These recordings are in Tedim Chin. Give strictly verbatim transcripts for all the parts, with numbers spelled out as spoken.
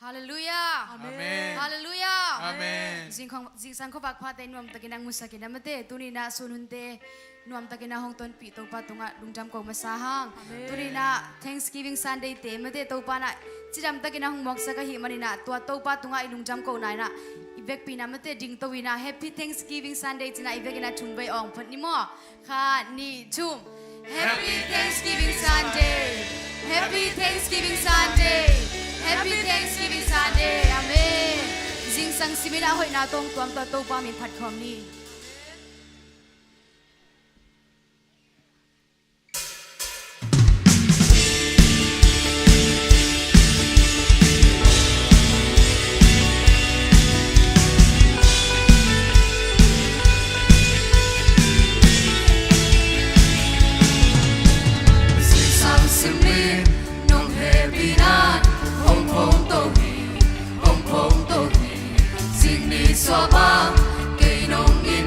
Halleluiah. Amen. Halleluiah. Amen. Zingkhong, zingsang khuavak phate nuamtakin a hong musakin a mate, tuni-in ah sun hunte nuamtakin a hong tonpih Topa tungah lungdam ko masa hang. Amen. Tuni-in ah Thanksgiving Sunday te mate, Topa in ah cidamtakin a hong muaksak ahih manin ah, tua Topa tungah i lungdam kohna in ah i vekpi-in ah mate dingto-in ah Happy Thanksgiving Sunday ci-in ah i vekin ah thum vei awng phot ni maw. Khat, nih, thum. Happy Thanksgiving Sunday. Happy Thanksgiving Sunday. Happy Thanksgiving Sunday. Amen. Zingsang simin ah hoihna tawh tuamtuam Topa min phat khawm ni. Zingsang simin nong hehpihna hong phongto hi, hong phongto hi. Zingni suah bang kei nong i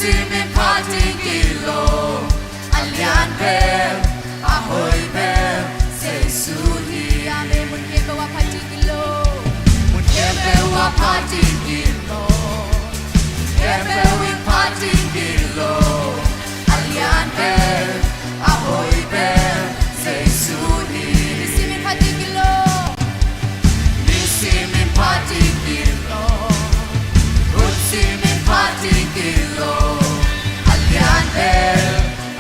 Simin phat ding kilo, a lian pen, a hoi pen, Jesu hi. Amen. Mun khempeuh ah phat ding kilo. Mun khempeuh ah phat ding kilo. Mun khempeuh in phat ding kilo, a lian pen, a hoi pen, Jesu hi. Simin phat ding kilo. Nisim in phat ding kilo, hun sim in phat ding kilo, a lian pen,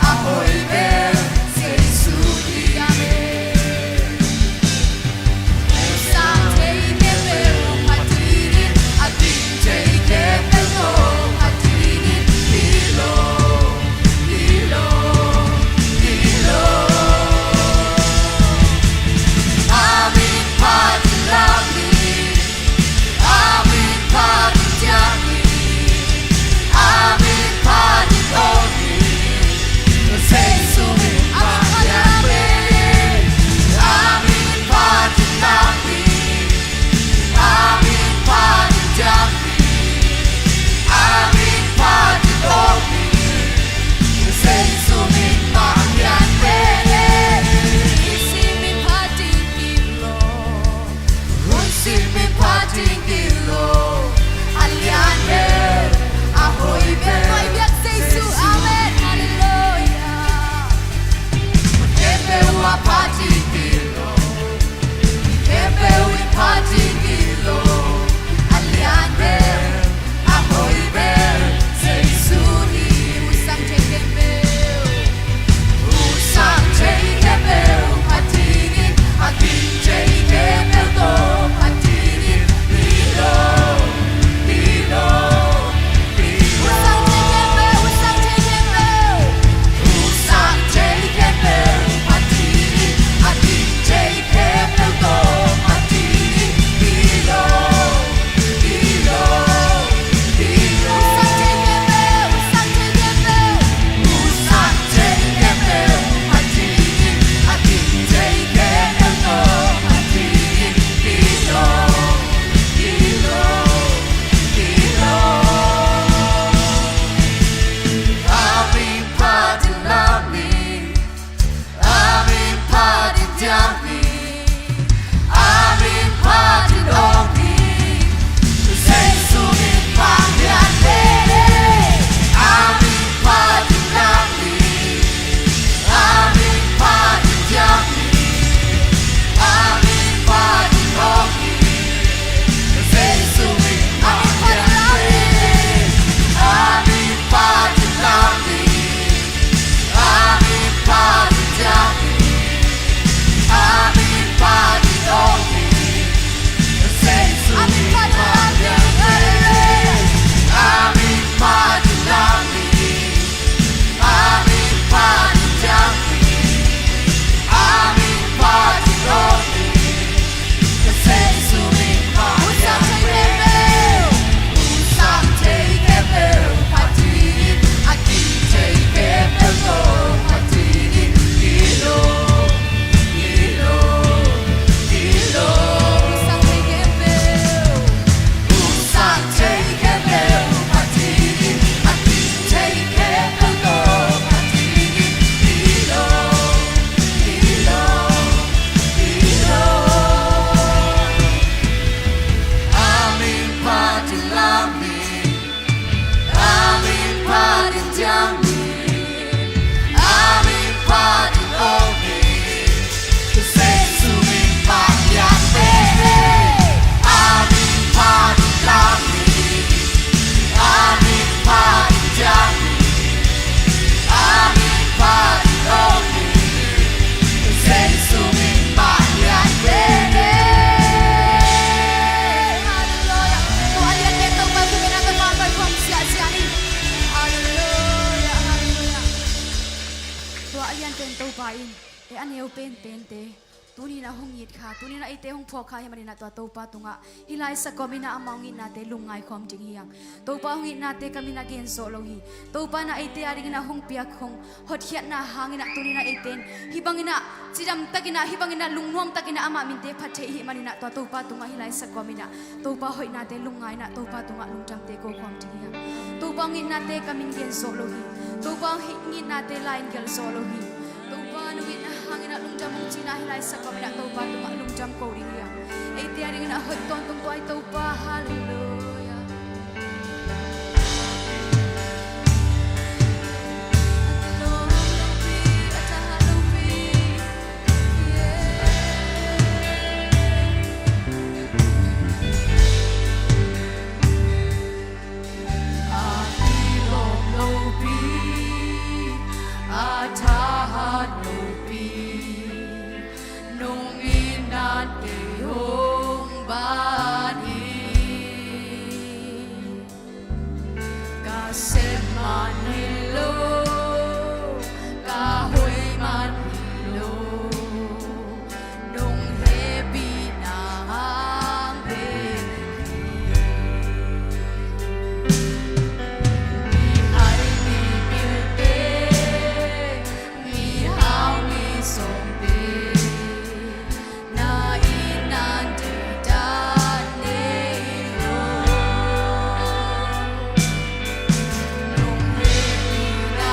a hoi pen, Jesu hi. Amen. Sang thei khempeuh phat ding in, a ging thei khempeuh tawh phat ding in, kilo, kilo, kilo. Amen. Phat in lam ni. Amen. Phat in ciang ni. Amen. Phat in ong ni. Jesu min phat in lam ni. Amen. Phat in lam ni. Amen. Phat in ciang ni. Amen. Phat in ong ni. Jesu min phat in lam ni. Nisim in phat ding kilo. Hun sim in phat ding kilo, a lian pen, a hoi pen. Amen. Halleluiah. Mun khempeuh ah phat ding kilo, mun khempeuh in phat ding kilo, a lian pen, a hoi pen, Jesu hi. Hun sang thei khempeuh. Hun sang thei khempeuh phat ding in, a ging thei khempeuh tawh phat ding in, kilo, kilo, kilo. Hun sang thei khempeuh, hun sang thei khempeuh. Hun sang thei khempeuh phat ding in, a ging thei khempeuh tawh phat ding in, kilo. Tua a lian pen Topa in, e, a neu penpente tuni-in a hong it kha, tuni-in a eite hong phuak kha hi maninah tua Topa tungah hih lai sakawm inah amah hong itnate lungngai khawm ding hi hang. Topa hong itnate ka minah gen zawh lo hi. Topa inah eite a dinginah hong piak hong hotkhiatna hanginah tuni-in a eite in hih banginah cidamtakinah, hih banginah lungnuamtakinah amah minte phat theih hi maninah tua Topa tungah hih lai sakawm inah Topa hoihnate lungngai inah Topa tungah lungdamte ko khawm ding hi hang. Topa Topa, hong itnate ka min gen zawh lo hi. Topa, hong itnate lai-in gelh zawh lo hi. Topa, nong itna hangin ah lungdam hong cihna hi lai, sa kawmin ah Topa tungah lungdam ko ding hi hang. Eite a dingin a hoih tawntung tua hi Topa. Halleluiah. A kilawm lopi, a thahat lopi, nong itna kei hong ban hi. Ka sep man hi lo, ka hoih man hi lo, nong hehpihna hang pen hi. Mihai mipilte, mihau misawmte, na itna deihdan nei lo. Nong hehpihna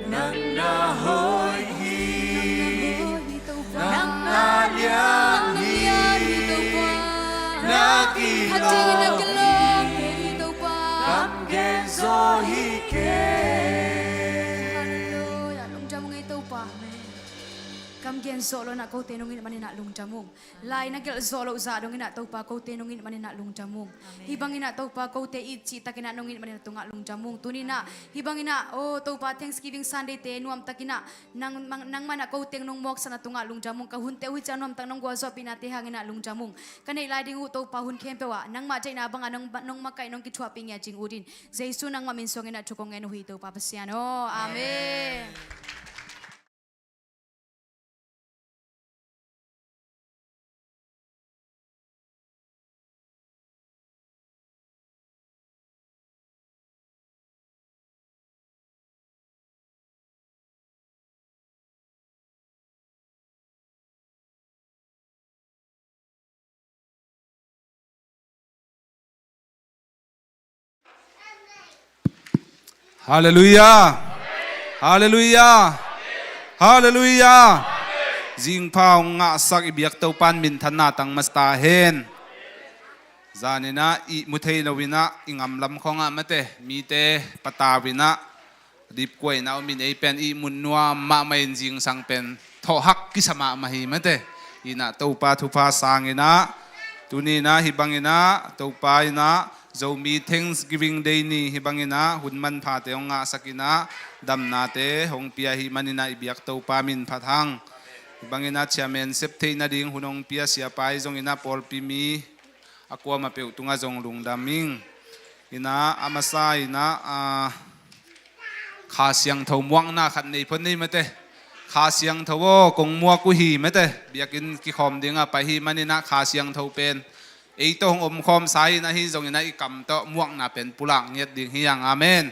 Nang na hoih hi, nang na lian hi, na kilawm hi, kam gen zaw hi kei. Halleluia. Lungdam ung ei Topa. Kam gen zawh lo inah kote nong it maninah lungdam ung. Lai na gelh zawh loh zah donginah Topa kote nong it maninah lungdam ung. Hih banginah Topa kote it cihtakinah nong it maninah tungah lungdam ung. Tuninah hih banginah, oh Topa, Thanksgiving Sunday te nuamtakinah nang, nangmanah kote nong mawksanah tungah lungdam ung. Ka hunte uh hih ciang nuamtak nong gualzawhpihnate hanginah lungdam ung. Ka neih lai ding uh Topa hun khempeuh ah nangmah deihna bangah nong, nong makaih nong kithuahpih ngiat ding uh din Jesu nangmah min suanginah thu kong ngen uh hi Topa Pasian aw. Amen. Halleluia. Halleluia. Halleluia. Zingpha hong ngahsak i biak Topa in minthanna tang masa ta hen. Zaninah ihmu thei loinah i ngamlam khawngah mate mite patau inah dipkuainah om in ei pen ihmu nuam mahmah in zingsang pen thawhhak kisa mahmah hi mate. Inah Topa thupha sanginah tuninah hih banginah Topa inah Zomi Thanksgiving Day ni hih banginah hun manphate hong ngahsakinah damnate hong pia hi maninah i biak Topa min phat hang. Hih banginah chairman sep theih nading hun hong pia siapa hi zonginah pawlpi mi a kuamah peuh tungah zong lungdam ing. Inah a masa inah a, Kha Siangtho muakna khat nei phot nei mate. Kha Siangtho aw kong muak uh hi mate. Biakinn kikhawm dingah pai hi maninah Kha Siangtho pen ei tawh hong omkhawm sa inah hi zonginah i kam tawh muakna pen pulak ngiat ding hi ang. Amen.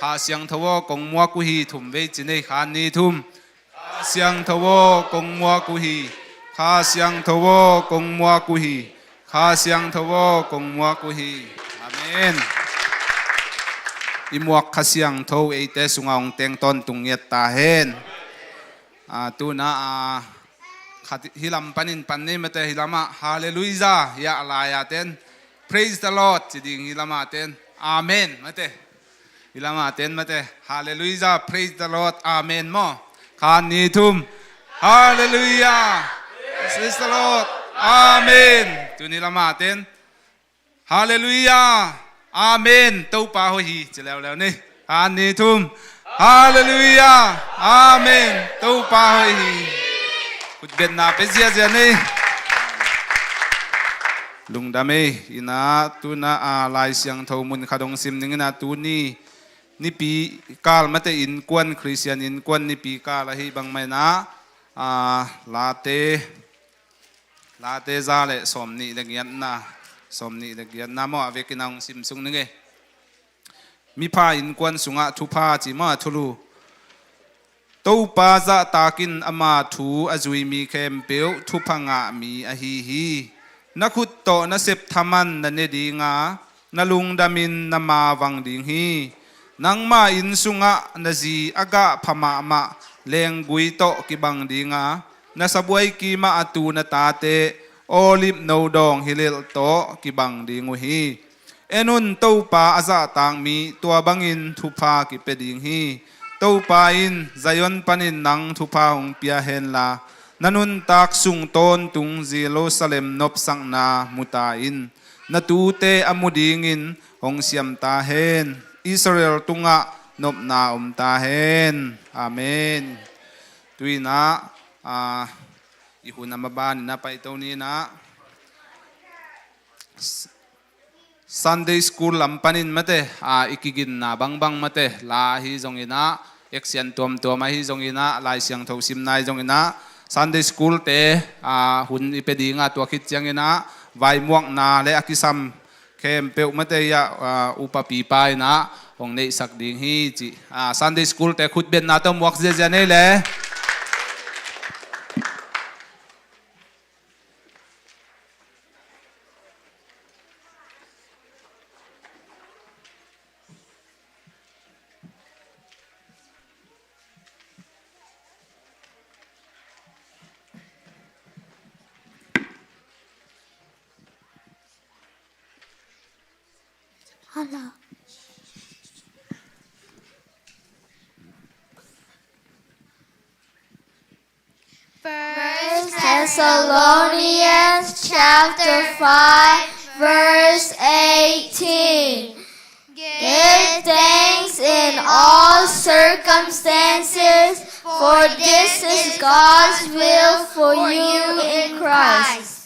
Kha Siangtho aw kong muak uh hi thum vei ci nei. Kha ni thum. Kha Siangtho aw kong muak uh hi. Kha Siangtho aw kong muak uh hi. Kha Siangtho aw kong muak uh hi. Amen. I muak Kha Siangtho eite sungah hong teng tawntung ngiat ta hen. A, tuna a, khat hih lam panin pan nei mate hih lamah Halleluia hiah a lai-a ten Praise the Lord ci ding hih lamah ten Amen mate. Hih lamah ten mate. Halleluia. Praise the Lord. Amen maw. Kha ni thum. Halleluia. Praise the Lord. Amen. Tuni lamah ten Halleluia. Amen. Topa hoih hi ci leuleu ni. Kha ni thum. Halleluia. Amen. Topa hoih hi. Khutbetna pe ziazia ni. Lungdam ei. Inah tuna a, Lai Siangtho mun khat hong sim ning inah tuni nipi kal mate innkuan, Khristian innkuan nipi kal ahi bangmah inah a, Late, Late za le sawmnih le giatna, sawmnih le giatna maw a vekin a hong simsuk ning ei. Mipha innkuan sungah thupha ci maw a thulu. Topa zahtak in ama thu a zui mi khempeuh thupha ngah mi ahi hi. Na khut tawh na sep thaman na ne dinga, na lungdamin na mavang ding hi. Nangma inn sungah na zi a gah pha mahmah lenggui tawh kibang dinga, na sabuai kimah a tu na tate olip no dawng hilelh tawh kibang ding uh hi. En un, Topa a zahtak mi tua bangin thupha kipia ding hi. Topa in Zion panin nang thupha hong pia henla, na nuntak sung tawntung Jerusalem nopsakna mu ta in, na tuute a mu dingin hong siam ta hen. Israel tungah nopna om ta hen. Amen. Tuinah a, i hun a maban inah paito ninah Sunday school lam panin mate a, i kiginna bangbang mate la ahi zonginah, action tuamtuam ahi zonginah, Lai Siangtho simna ahi zonginah, Sunday school te a, hun i pe dinga tua khit cianginah vaimuakna le a kisam khempeuh mate ah a, upapipa inah hong neihsak ding hi ci. A, Sunday school te khutbetna tawh muak ziazia nei le. First Thessalonians chapter five, verse eighteen. Give thanks in all circumstances, for this is God's will for you in Christ.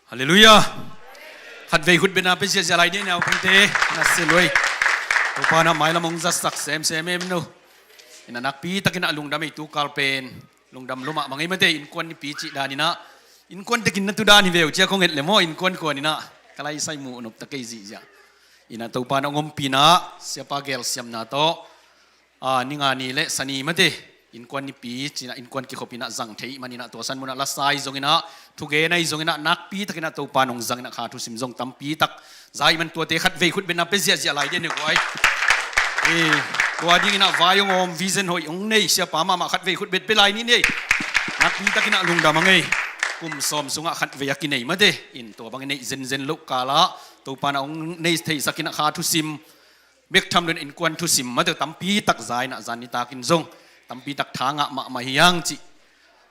Halleluiah. Khatvei khutbetna pia ziahziah lai ni, naupangte, na se luai. Topa in ah mailam hong zatsak semsem em no. Ina nakpi takin ah lungdam ei, tu kal pen lungdam lua mahmah ngei mate, innkuan nipi cih dan in ah, innkuan tekin na tu dan hi veu cia kong et le maw, innkuan kuan in ah ka laisai mu nop ta kei zihziah. Ina Topa in ah hong ompihna, siapa gelsiamna tawh, a, ni nga ni le Sani mate, innkuan nipi cih in ah innkuan kikhop in ah zang thei ahih manin ah, tua san mun ah lasa ahi zongin ah, thugen ahi zongin ah, nakpi takin ah Topa in hong zang in ah, kha thusim zong tampi tak za ahih man tuate khatvei khutbetna pia ziahziah lai dih ni guai. Eh, tua dingin ah vai hong om, vision hoih hong nei, siapa mahmah khatvei khutbet pia lai ni nei. Nakpi takin ah lungdam hang ei. Kum sawm sungah khatvei a kinei mate, in tua bangin neih zenzen loh kal ah Topa in ah hong nei theisak in ah, kha thusim bek tham lo in innkuan thusim mate tampi tak za in ah, zan nitakin zong tampi tak tha ngah mahmah hi hang cih.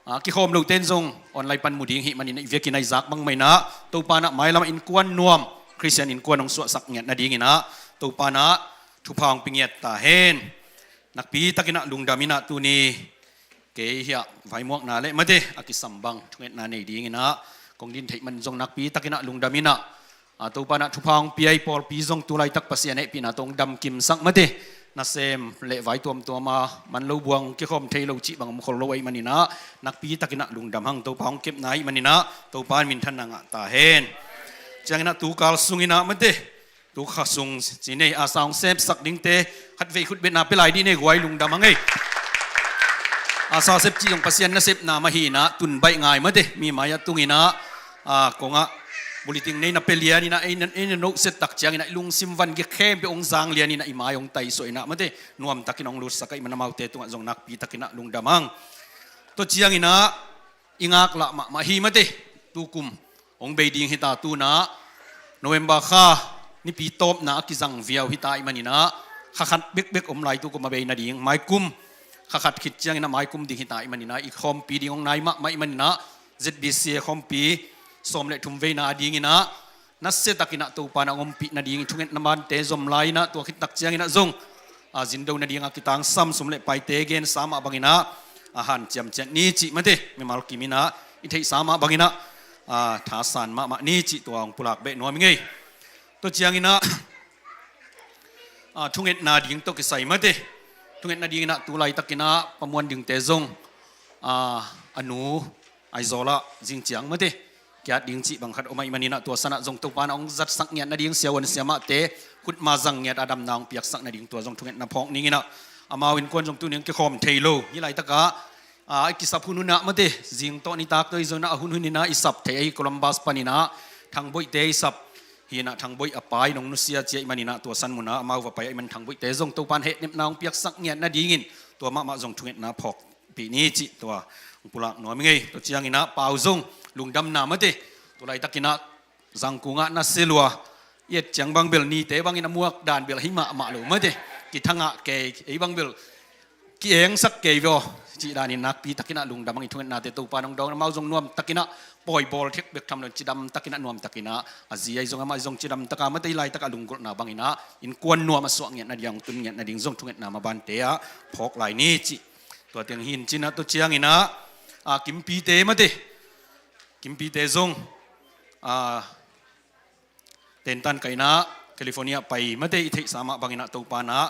A, kikhawm lote in zong online pan mu ding hi ahih manin ah, i vekin ah i zak bangmah in ah Topa in ah mailam ah innkuan nuam, Khristian innkuan hong suahsak ngiat nadingin ah Topa in ah thupha hong pia ngiat ta hen. Nakpi takin ah lungdam in ah tuni kei hiah vaimuakna le mate a kisam bang thungetna nei dingin ah kong din theih man zong nakpi takin ah lungdam in ah, a, Topa in ah thupha hong pia, i pawlpi zong tu laitak Pasian hehpihna tawh hong damkimsak mate, nasem le vai tuamtuam a man lo buang kikhawm thei lo cih bang om khol lo ahih manin ah, nakpi takin ah lungdam hang. Topa hong kepna ahih manin ah Topa in minthanna ngah ta hen. Ciangin ah tu kal sungin ah mate, tu kha sung ci nei, a, sa hong sepsak dingte khatvei khutbetna pia lai dih nei guai, lungdam hang ei. A, sa sep cih zong Pasian nasepna mah hi in ah, tun baih ngai mate, mi mai ah tungin ah, a, kong ah bulletin nei na pia lian in ah, ei na, ei na nohset tak ciangin ah i lungsim van gik khempeuh hong zang lian in ah, i mai hong taisuah in ah mate, nuam takin hong lutsak ahih man amaute tungah zong nakpi takin ah lungdam hang. Tua ciangin ah i ngaklah mahmah hi mate, tu kum hong bei ding hi ta, tu in ah November kha nipi tawpna a kizang viau hi ta ahih manin ah, kha khat bekbek om lai tu kum a bei nading, maikum kha khat khit ciangin ah maikum ding hi ta ahih manin ah, i khawmpi ding hong nai mahmah ahih manin ah, Z B C A khawmpi sawm le thum veina dingin ah nasia takin ah Topa in ah hong ompih nading i thungetna bante zom lai in ah, tua khit tak ciangin ah zong, a, zindo nading a kitangsam sum le paite gensa mah bangin ah, a, hanciam ciat ni cih mate, mimal kim in ah i theihsa mah bangin ah, a, thasan mahmah ni cih tua hong pulak beh nuam ing ei. Tua ciangin ah, a, thungetna ding tawh kisai mate, thungetna dingin ah tu laitakin ah pamuan dingte zong, a, a nu Aizawl ah zing ciang mate kiat ding cih bang khat om ahih manin ah, tua san ah zong Topa in ah hong zatsak ngiat nading, siavuan siamahte khutma zang ngiat a damna hong piaksak nading tua zong thungetna phawk ning in ah, amau innkuan zong tuni hong kikhawm thei lo hi laitak ah, a, i kisap hunhun ah mate, zing tawh nitak tawh hi zong in ah a hunhun in ah i sap thei ahi, Columbus panin ah Thangboihte i sap hi in ah, Thangboih a pa in hong nusia ci ahih manin ah, tua san mun ah amau va pai ahih man Thangboihte zong Topa in hehnepna hong piaksak ngiat nadingin tua mahmah zong thungetna phawk pih ni cih tua hong pulak nuam ing ei. Tua ciangin ah Pau zong lungdamna mate, tu laitakin ah Zangkung ah nasia lua, i et ciang bang bel nite bangin a muak dan bel hi mahmah lo mate, kithangah kei, ei bang bel ki-engsak kei veh aw cih danin nakpi takin ah lungdam hang. I thungetnate Topa in hong dawng in ah, amau zong nuam takin ah pawi bawl thek bek tham lo in cidam takin ah, nuam takin ah, a zi ahi zong amah ahi zong cidam tak a mate, hi laitak ah lunggulhna bangin ah innkuan nuam a suah ngiat nading, hong tun ngiat nading zong thungetna mabante ah phawk lai ni cih tua teng hi in cin ah. Tua ciangin ah, a, Kimpite mate, Kimpite zong, a, tentan kaihna California pai mate, i theihsa mah bangin ah Topa in ah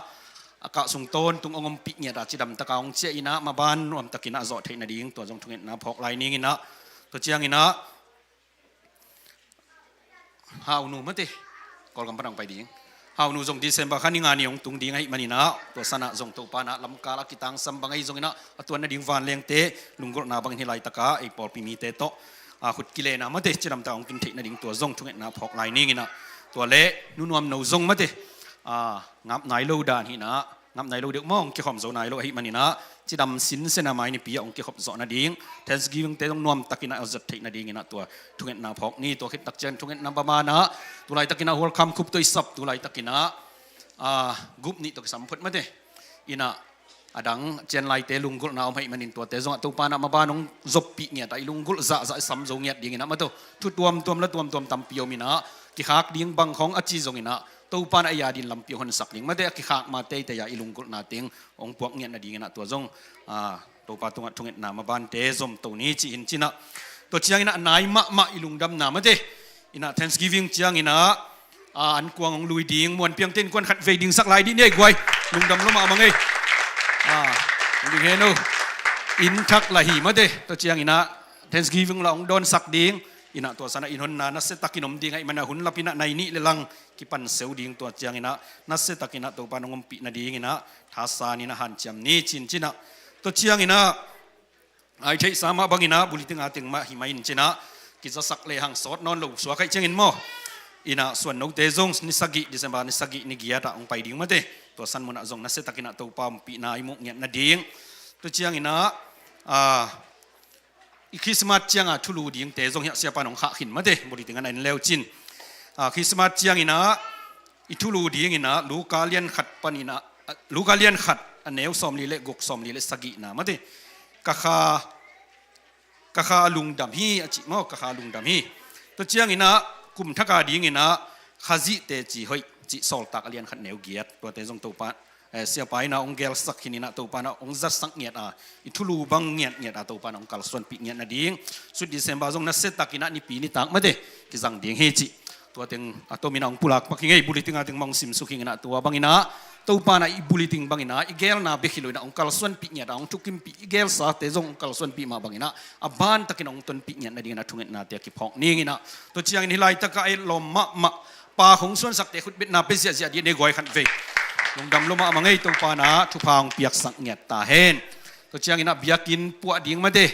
a kah sung tawntung hong ompih ngiat a cidam tak a hong ciah in ah, maban nuam takin ah zawh theih nading tua zong thungetna phawk lai ning in ah. Tua ciangin ah, Haunu mate, Kawlgam pan hong pai ding Haunu zong December kha ni nga ni hong tung ding ahih manin ah, tua san ah zong Topa in ah lamkal a kitangsam bang ahi zongin ah, a tuan nading vanlengte lunggulhna bangin hi laitak ah ei pawlpi mite tawh, a, khut kilena mate, cidam tak a hong tun theih nading tua zong thungetna phawk lai ning in ah. Tua leh Nu Nuam No zong mate, a, ngap nai lo dan hi in ah, ngap nai lo deuh maw, hong kikhawm zo nai lo ahih manin ah, cidam sinsen a mai nipi ah hong kikhop zawh nading, Thanksgiving te zong nuam takin ah a zat theih nadingin ah tua thungetna phawk ni. Tua khit tak ciang thungetna maban ah, tu laitakin ah Hualkham Khup tawh i sap, tu laitakin ah, a, gup nih tawh kisam phot mate, in ah a dang cian laite lunggulhna om ahih manin tuate zong ah Topa in ah maban hong zoppih ngiat a, i lunggulh zahzah i sam zo ngiat dingin ah mate, thu tuamtuam la tuamtuam tampi om in ah, kikhak ding bang khawng a ci zongin ah Topa in ah ei a din lampi hong honsak ding mate, a kikhak ma teitei a i lunggulhna teng hong puak ngiat nadingin ah tua zong, a, Topa tungah thungetna mabante zom to ni cih hi in cin ah. Tua ciangin ah a nai mahmah i lungdamna mate. Inah Thanksgiving ciangin ah, a, an kuang hong lui ding, muan piangte innkuan khat vei dingsak lai dih ni ei guai. Lungdam lua mahmah ngei. A, ding hen o. Inn thak lah hi mate. Tua ciangin ah Thanksgiving lah hong dawnsak ding. Inah tua sanah inn honna nasiatakin om ding ahih manah hun lapin ah nai nih le lang kipan seu ding, tua ciangin ah nasiatakin ah Topa nong ompih nadingin ah thasan inah hanciam ni cincin ah. Tua ciangin ah, a i theihsa mah bangin ah, bulletin a teng mah hi mah in cin ah, kizasak le hang sawt nawn lo suak ahih ciangin maw. Inah suannote zong ni sagih, December ni sagih ni giat ah hong pai ding mate. Tua san munah zong nasiatakin ah Topa ompihna i muh ngiat nading. Tua ciangin ah, a, i Christmas ciang a thulu dingte zong hiah siapa in hong khah khin mate, bulletin ah na en leu cin. A, Christmas ciangin ah i thulu dingin ah Luka lian khat panin ah, Luka lian khat a neu sawmli le guk, sawmli le sagihna mate. Ka kha, ka kha a lungdam hi a cih maw, ka kha a lungdam hi. Tua ciangin ah kum thak a dingin ah Khazih teci hoih cih Sawltak a lian khat neu giat, tuate zong Topa, eh, siapa in ah hong gelsak khin inah Topa in ah hong zatsak ngiat a, i thulu bang ngiatngiat a Topa in ah hong kalsuanpih ngiat nading. Sweet December zong nasiatakin ah nipi nitak mate kizang ding hi cih. Tua teng a tomin ah hong pulak pak hi ngei, bulletin a teng mah hong simsuk hi inah tua bangin ah Topa in ah i bulletin bangin ah i gelna bek hi lo inah hong kalsuanpih ngiat a, hong thukimpih, i gelsate zong hong kalsuanpih mah bangin ah a bantakin ah hong tonpih ngiat nadingin ah thungetnate a kiphawk ning inah. Tua ciangin hih laitakah a etlawm mahmah pa hong suansakte khutbetna pia ziahziah dih ni ei guai khat vei. Lungdam lua mahmah ngei, Topa in ah thupha hong piaksak ngiat ta hen. Tua ciangin ah biakinn puah ding mate.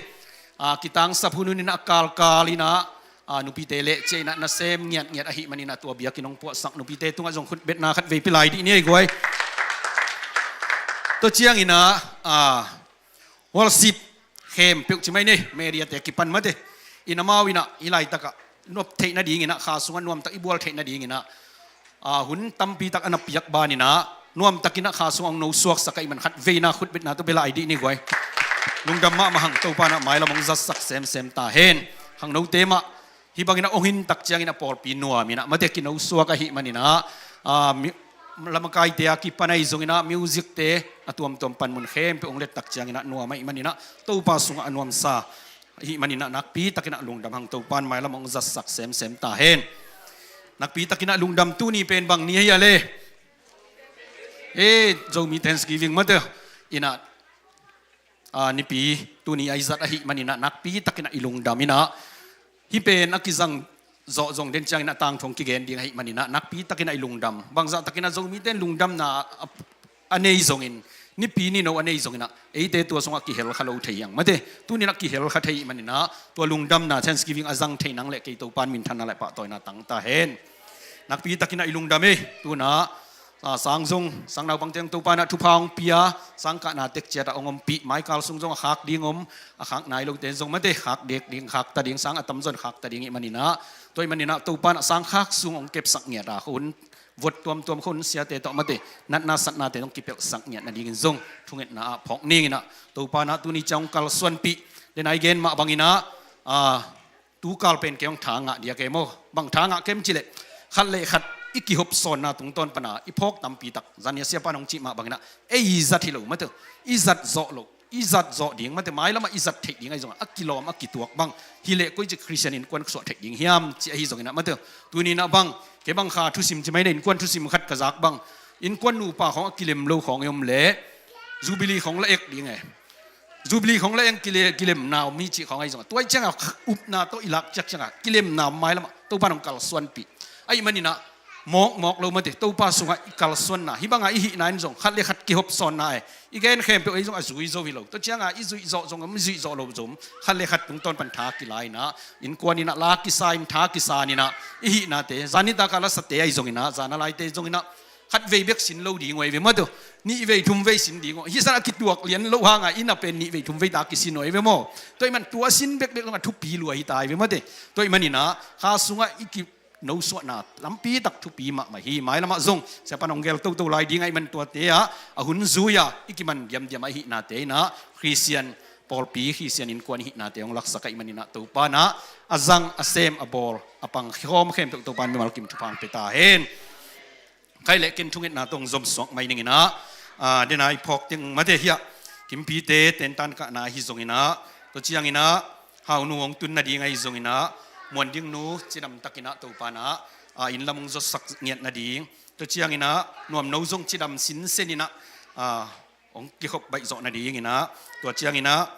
A, kitangsap hun hun inah kalkal inah, a, nupite leh cia inah nasem ngiatngiat ahih manin ah tua biakinn hong puahsak nupite tungah zong khutbetna khat vei pia lai dih ni ei guai. Tua ciangin ah, a, worship khempeuh ci mai ni, mediate kipan mate. Inah amau inah hih laitakah nop theih nadingin ah, kha sungah nuamtak i bual theih nadingin ah, a, hun tampitak a na piak banin ah nuamtakin ah kha sungah hong nosuaksak ahih man khat veina khutbetna tawh pia lai dih ni guai. Lungdam mahmah hang, Topa in ah mailam hong zatsak semsem ta hen. Khangnote mah hih bangin ah hong hin tak ciangin ah pawlpi nuam inah mate kinosuak ahih manin ah, a, mi-, lamakaite a kipan ahi zongin ah musicte a tuamtuam panmun khempeuh hong let tak ciangin ah nuam ahih manin ah Topa sungah a nuamsa ahih manin ah nakpitakin ah lungdam hang, Topa in mailam hong zatsak semsem ta hen. Nakpitakin ah lungdam. Tuni pen bang ni ahi a le? E, Zomi Thanksgiving mate inah, a, nipi tuni a i zat ahih manin ah nakpitakin ah i lungdam inah. Hih pen a kizang zawh zong den ciangin ah tangthu hong kigen ding ahih manin ah nakpitakin ah i lungdam. Bangzahtakin ah Zomite in lungdamna a, a nei zongin, nipi nino a nei zongin ah eite tua sungah kihel kha lo thei hi hang mate. Tuni inah kihel kha thei ahih manin ah tua lungdamna Thanksgiving a zang thei nang le kei Topa in minthanna le pahtawina tang ta hen. Nakpitakin ah i lungdam ei. Tu inah, a, sang zong, sang naupangte zong Topa in ah thupha hong pia, sang kahna tek ciat ah hong ompih, maikal sung zong a khak ding om, a khak nai lote zong mate khak dek ding, khak ta ding, sang a tamzaw in khak ta ding ahih manin ah, tua ahih manin ah Topa in ah sang khak sung hong kepsak ngiat a, khua hun vot tuamtuam, khua hun siate tawh mate natna satnate zong kipelhsak ngiat nadingin zong thungetna ah phawk ning inah. Topa in ah tuni ciang hong kalsuanpih, den a i gen mah bangin ah, a, tukal pen kei hong tha ngah diak e maw. Bang tha ngah kem cih leh, khat le khat i kihop sawnna tungtawn pana i phawk tampitak, zan ni a siapa in hong cih mah bangin ah, ei i zat hi lo mate, i zat zawh lo, i zat zawh ding mate, mailamah i zat theih ding ahi zongah a kilawm a kituak bang hi leh koi ci Khristian innkuan suah theih ding hiam cih ahi zongin ah mate. Tuni inah bang, kei bang kha thusim ci mai na, innkuan thusim khat ka zak bang, innkuan nupa khawng a kilem lo khawng i om leh Jubilee khawng la ek ding e. Jubilee khawng la eng kile-, kilemna om hi cih khawng ahi zongah, tua ahih ciangah upna tawh i lak ciak ciangah kilemna om mailamah Topa in hong kalsuanpih. Ahih manin ah mawkmawk lo mate, Topa sungah i kalsuanna, hih bangah i hihna in zong khat le khat kihop sawnna e, i gen khempeuh ahi zong a zui zo hi lo. Tua ciangah i zuih zawh zong om, i zuih zawh lo zong om, khat le khat tungtawn pan tha kila inah, innkuan inah la kisa in, tha kisa in inah, i hihnate, zan nitak a lasate ahi zong inah, zan a laite zong inah, khat vei bek sin lo ding uh ahi ve maw, tua nih vei thum vei sin ding uh. Hih san a kituak lian loh hangah inn ah pen nih vei thum vei ta kisin uh ahi ve maw. Tua ahih man tua a sin bekbek zong a thupi lua hi ta ahi ve maw te. Tua ahih man inah kha sungah i kinosuahna lampi tak thupi mahmah hi. Mailamah zong siapa in hong gel toto lai ding ahih man tuate ah a hun zui-a i kiman diamdiam a i hihnate inah Khristian pawlpi, Khristian innkuan i hihnate hong laksak ahih man inah Topa inah a zang, a sem, a bawl, a pang khawm khempeuh Topa in mimal kim thupha hong pia ta hen. Khai leh ken thungetna tawh hong zom suak mai ning inah, a, dena i phawk teng mate hiah, Kimpite tentan kahna ahi zong inah, tua ciang inah, Haunu hong tun nading ahi zongin ah, Muan Ding nu cidam takin ah Topa in ah, a inn lam hong zuatsak ngiat nading. Tua ciangin ah Nuam no zong cidam sinsen in ah, a, hong kikhop baih zawh nadingin ah. Tua ciangin ah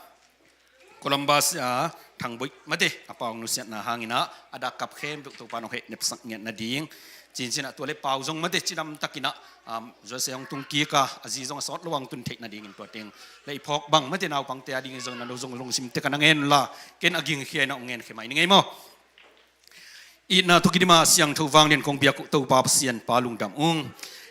Columbus a Thang Boih Mate a pa hong nusiatna hangin ah, a dak kap khempeuh Topa in hong hehnepsak ngiat nading. Cincin ah tua le Pau zong Mate cidam takin ah, um, U S A hong tung kik a, a zi zong a sawt lo a hong tun theih nadingin tua teng le i phawk bang Mate naupangte adingin zong na lo zong lungsim tek a na ngen la, ken a gingkhia in ah hong ngen khe mai ning ei maw. Itna tawh kidim a siangtho vanglian kong biak uh Topa Pasian Pa lungdam ung.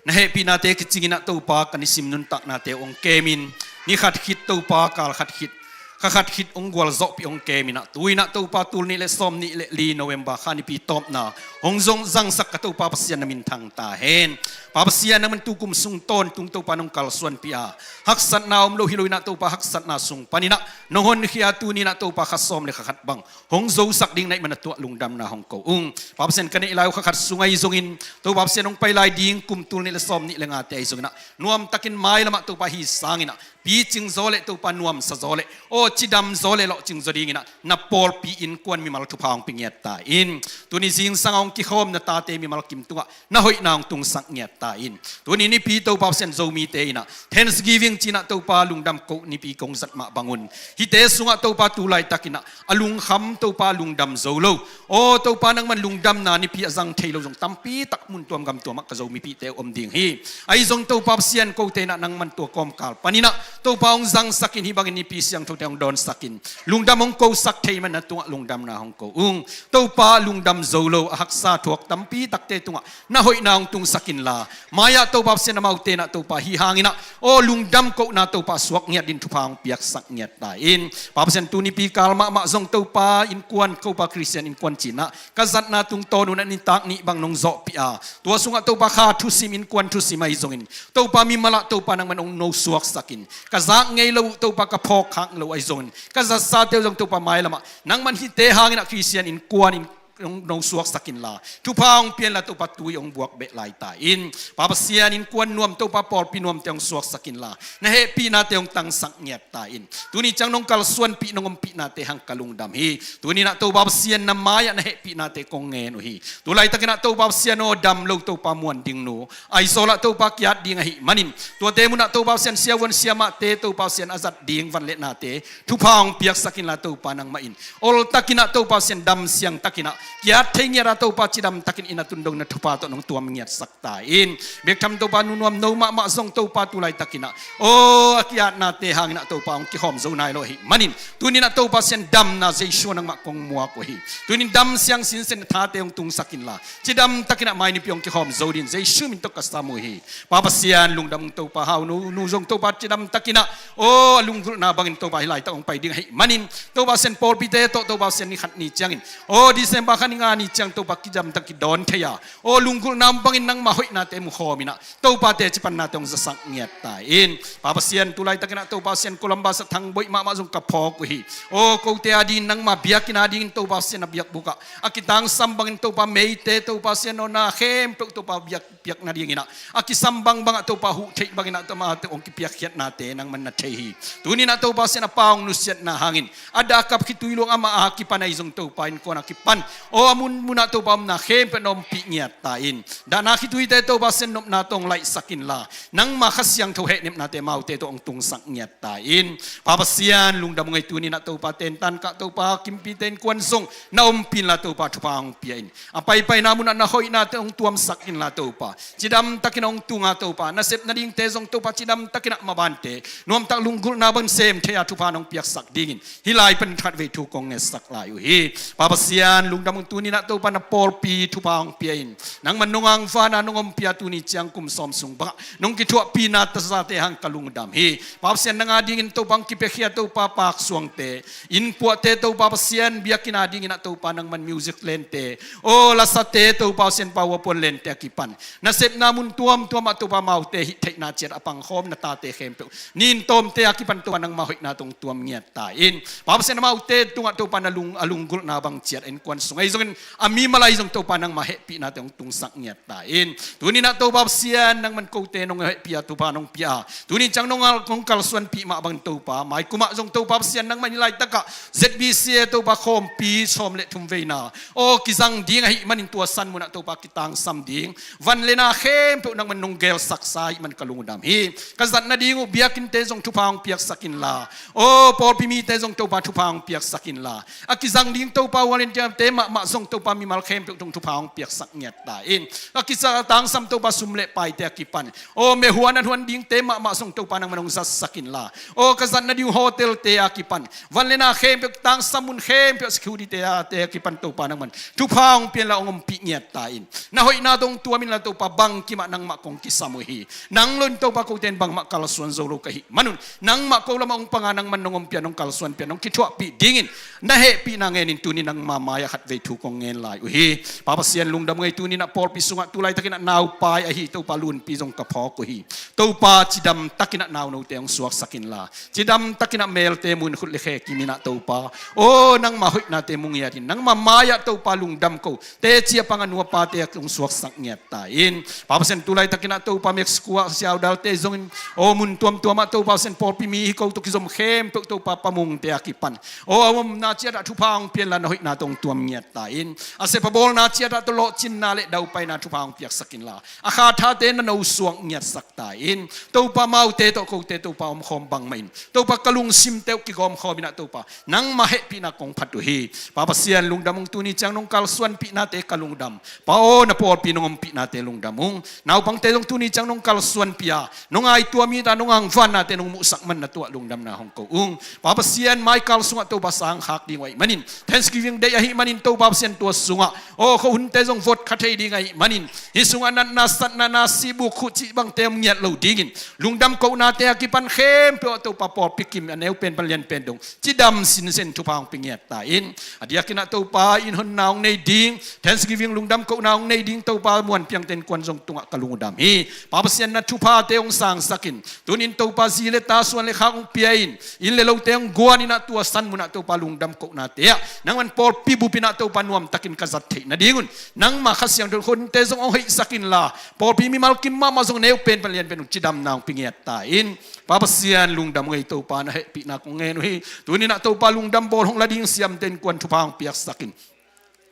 Na hehpihnate kicingin ah Topa ka nisim nuntaknate hong kemin, ni khat khit Topa kal khat khit, kha khat khit hong gualzawhpih hong kemin ah, tu-in ah Topa tul nih le sawm nih le li November kha nipi tawpna hong zong zangsak ka Topa Pasian na min thang ta hen. Pa Pasian nangman tu kum sung tawntung Topa nong kalsuanpih a, haksatna om lo hi lo in ah Topa haksatna sung panin ah nong honkhia, tuni in ah Topa kha sawm le kha khat bang hong zosak ding na hih man a tuah lungdamna hong ko ung. Pa Pasian ka neih lai uh kha khat sung ahi zongin, Topa Pasian hong pai lai ding kum tul nih le sawm nih le ngate ahi zongin ah, nuamtakin mailam ah Topa hi sangin ah, picing zaw le Topa nuamsa zaw le, aw cidam zaw le lawhcing zaw dingin ah, na pawlpi innkuan mimal thupha hong pia ngiat ta in. Tuni zingsang a hong kikhawm na tate mimal kim tungah na hoihna hong tungsak ngiat ta in. Tuni nipi Topa Pasian Zomite in ah Thanksgiving ci-in ah Topa lungdam koh nipi kong zat mah bangun, hihte sungah Topa tu laitakin ah a lungkham Topa lungdam zo lo, aw Topa nangman lungdamna nipi a zang thei lo zong tampi tak mun tuam gam tuam ah ka Zomipihte om ding hi. Ahi zong Topa Pasian kote in ah nangman tua kawmkal panin ah Topa hong zangsak in, hih bangin nipi siangthote hong dawnsak in, lungdam hong kosak thei man na tungah lungdamna hong ko ung. Topa lungdam zo lo a haksa thuak tampi takte tungah na hoihna hong tungsak inla, mai-ah Topa Pasian amaute in ah Topa hi hangin ah, aw lungdam kohna Topa suak ngiat dingin thupha hong piaksak ngiat ta in. Pa Pasian tu nipi kal mahmah zong Topa innkuan, Topa Khristian innkuan ci-in ah ka zatna tungtawn un ah nitak nih bang nong zawhpih a, tua sungah Topa kha thusim, innkuan thusim ahi zongin Topa mimal ah Topa nangman hong no suaksak in, ka zak ngei lo uh Topa ka phawk khak lo ahi zongin ka zatsate uh zong Topa mailam ah nangman hihte hangin ah Khristian innkuan in nong, nong suaksak inla, thupha hong pia inla Topa tui hong buak beh lai ta in. Pa Pasian innkuan nuam Topa pawlpi nuamte hong suaksak inla, na hehpihnate hong tangsak ngiat ta in. Tuni ciang nong kalsuanpih nong ompihnate hang ka lungdam hi. Tuni in ah Topa Pasian na mai-ah na hehpihnate kong ngen uh hi. Tu laitakin ah Topa Pasian aw dam lo Topa Muan Ding nu Aizawl ah Topa kiat ding ahih manin, tuate munah Topa Pasian siavuan siamahte Topa Pasian a zat ding vanlehnate thupha hong piaksak inla Topa nangmah in oltakin ah Topa Pasian dam siangtakin ah kiat thei ngiat a Topa cidam takin inn a tun dong na thupha tawh nong tuam ngiatsak ta in. Biaktham Topa nu Nuam no mahmah zong Topa tu laitakin ah aw a kiatnate hangin ah Topa hong kihawm zo nai lo ahih manin, tuni in ah Topa Pasian damna Jesu nangmah kong muak uh hi. Tuni in dam siang sinsen thate hong tungsak inla cidam takin ah mai nipi hong kihawm zo dingin Jesu min tawh ka sam uh hi. Pa Pasian lungdam ung Topa, Hau nu, nu zong Topa cidam takin ah aw a lunggulhna bangin Topa hih laitak hong pai ding ahih manin, Topa Pasian pawlpite tawh Topa Pasian ni khat ni ciangin, aw December kha ni nga ni ciang Topa cidam tak kidawn thei a, aw lunggulhna bangin nangmah hoihnate mukhawm in ah Topa teci pannate hong zasak ngiat ta in. Pa Pasian tu laitakin ah Topa Pasian Columbus ah Thang Boih mahmah zong ka phawk uh hi. Aw kote adingin nangmah biakinn adingin Topa Pasian a biakbuk ah a kitangsam bangin Topa meite Topa Pasian aw na khempeuh Topa biak piak nadingin ah a kisam bangbang ah Topa huh theih bangin ah Topa hong kipiakkhiatnate nangman na thei hi. Tuni in ah Topa Pasian a pa hong nusiatna hangin a dah kap khitui luang amah a kipan ahi zong Topa innkuan a kipan aw a munmun ah Topa omna khempeuh na ompih ngiat ta in. Dahna khituite Topa Pasian nopna tawh hong laihsak inla nangmah Kha Siangtho hehnepnate amaute tawh hong tungsak ngiat ta in. Pa Pasian lungdam ung ei, tuni in ah Topa tentan kah Topa kimpite innkuan zong na ompih inla Topa thupha hong pia in. A paipaina munah na hoihnate hong tuamsak inla Topa cidam takin hong tunga Topa nasep nadingte zong Topa cidam takin ah mabante nuamtak lunggulhna bangin sem thei a thupha nong piaksak dingin hih lai panin khatvei thu kong ngetsak lai uh hi. Pa Pasian lungdam ung, tuni in ah Topa na pawlpi thupha hong pia in. Nangman nong angvana nong ompih a tuni ciang kum sawm sung bangah nong kithuahpihna tazate hang ka lungdam hi. Pa Pasian nang adingin Topa hong kipiakhia Topa paksuangte, innpuahte Topa Pasian biakinn adingin ah Topa nangman music lente, aw lasate Topa Pasian power puan lente a kipan nasepna mun tuamtuam ah Topa amaute hih theihna ciat a pangkhawm na tate khempeuh nin tawmte a kipan Topa nangmah hoihna tawh hong tuam ngiat ta in. Pa Pasian amaute tungah Topa na lung, a lunggulhna bang ciat a innkuan sung ahi zongin a mimal ahi zong Topa nangmah hehpihnate hong tungsak ngiat ta in. Tuni-in ah Topa Pasian nangman kote nong hehpih a thupha nong pia a, tuni ciang nong, nong kalsuanpih mah bangin Topa mai kum ah zong Topa Pasian nangman hih laitakah Z B C a Topa khawmpi sawm le thum veina aw kizang ding ahih manin tua san munah Topa kitangsam ding van le na khempeuh nangman nong gelsaksa ahih man ka lungdam hi. Ka zat nading uh biakinnte zong thupha hong piaksak inla, aw pawlpi mite zong Topa thupha hong piaksak inla, a kizang ding Topa volunteerte mahmah zong Topa mimal khempeuh tung thupha hong piaksak ngiat ta in. A kitangsam Topa sum le paite a kipan aw mehuan a huan dingte mahmah zong Topa nangman hong zatsak inla, aw ka zat nading uh hotelte a kipan van le na khempeuh, tangsam mun khempeuh, security-te a, te a kipan Topa nangman thupha hong pia inla hong ompih ngiat ta in. Na hoihna tawh hong tuam inla Topa bangkim ah nangmah kong kisam uh hi. Nang lo in Topa kote in bangmah kalsuan zo lo ka hih manun nangmah ko lamah hong panga nangman nong ompih a, nong kalsuanpih a, nong kithuahpih dingin na hehpihna ngenin tuni nangma mai-ah khatvei thu kong ngen lai uh hi. Pa Pasian lungdam ung ei, tuni-in ah pawlpi sungah tu laitakin ah naupai ahi Topa Lunpi zong ka phawk uh hi. Topa cidamtakin ah naunote hong suaksak inla, cidamtakin ah melte mun khut le khe kimin ah Topa aw nangma hoihnate mu ngiatin nangma mai-ah Topa lungdam ko teci a pang a nu a pate a hong suaksak ngiat ta in. Pa Pasian tu laitakin ah Topa Mexico ah siaudalte zongin aw mun tuamtuam ah Topa Pasian pawlpi mi hi ko tawh kizom khempeuh Topa Pamungte a kipan aw a omna ciat ah thupha hong pia inla na hoihna tawh hong tuam ngiat ta in. A sep a bawlna ciat ah tawh lawhcinna le daupaina thupha hong piaksak inla, a khathate na nosuak ngiatsak ta in. Topa amaute tawh kote Topa omkhawm bangmah in Topa ka lungsimte uh kigawmkhawm in ah Topa nangmah hehpihna kong phat uh hi. Pa Pasian lungdam ung, tuni ciang nong kalsuanpihnate ka lungdam. Pa aw na pawlpi nong ompihnate lungdam ung. Naupangte zong tuni ciang nong kalsuanpih a, nong ngaihtuah mite, nong angvannate nong muhsak man na tuah lungdamna hong ko ung. Pa Pasian maikal sungah Topa sang khak ding uh ahih manin, Thanksgiving Day ahih manin Topa Pasian tua sungah aw khuahunte zong vot kha thei ding ahih manin, hih sungah natna satna na sibuk khuh cih bangte om ngiat lo dingin lungdam kohnate a kipan khempeuh ah Topa pawlpi kim a neu pen pan lian pen dong cidam sinsen thupha hong pia ngiat ta in. A diakin ah Topa in honna hong nei ding, Thanksgiving lungdam kohna hong nei ding Topa muanpiangte innkuan zong tungah ka lungdam hi. Pa Pasian na thuphate hong sangsak in, tunin Topa zi le ta suan le khak hong pia in, inn le lote hong guan in ah tua san munah Topa lungdam kohnate ah nangman pawlpi bup in ah Topa nuamtakin ka zat theih nadingun nangma Kha Siangtho khuahunte zong hong hoihsak inla, pawlpi mimal kim mahmah zong neu pen pan lian pen dong cidamna hong pia ngiat ta in. Pa Pasian lungdam ung ei, Topa na hehpihna kong ngen uh hi. Tunin ah Topa lungdam bawl hong la ding siamte innkuan thupha hong piaksak in,